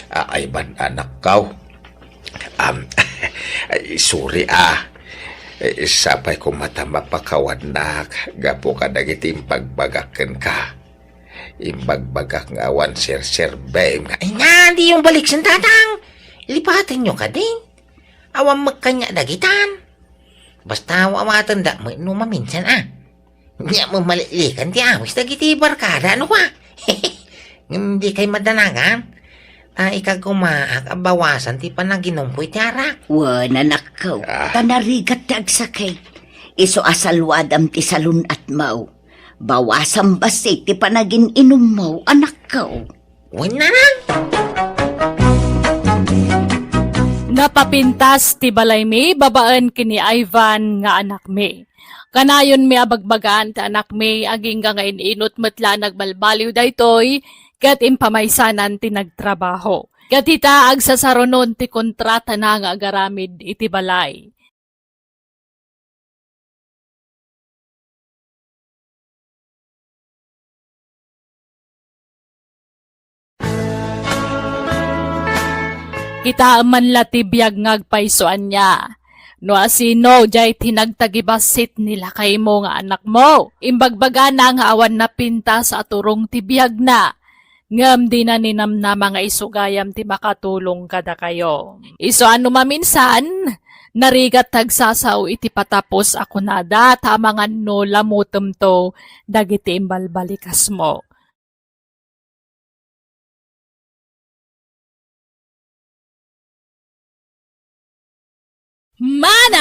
Ah, ay ban, anakkaw. Am, ay, sorry, ah. Eh, sapay koma ta mapakawannak gapu kadagiti imbagbagak kenka. Imbagbagak nga awan serserbem nga, ay nga, diyo baliksen, tatang. Lipatenyo kadi. Awan met kaniak dagitan. Basta awaten da met no maminsan, ah. Nia, mamalikan ti awis dagiti barkada, no, kua? Ngem dikay madanagan. Ta ikagumaak a bawasan ti panaginumko iti arak. Wen, anakko, ah, ta narigat ti agsakit. Isu a saluadam ti salun-atmo. Bawasam bassit ti panagin-inummo, anakko. Wen, nanang! Napapintas ti balaymi babaen ken ni Ivan nga anakmi. Kanayonmi a bagbagaan ti anakmi, agingga nga in-inut met la a nagbalbaliw daytoy, ket impamaysanan ti nagtrabaho. Ket ita, agsasarunon ti kontratana nga agaramid iti balay. Kitaem man la ti biag nga agpayso ania. No asino diay ti nagtagibassit ni lakaymo nga anakmo? Imbagbagana nga awan napintas a turong ti biagna. Ngem dina ninamnama nga isu gayam ti makatulong kadakayo. Isu a no maminsan, narigat ti agsasao iti patapos a kunada ta amangan no lamutemto dagiti imbalbalikasmo. Mana!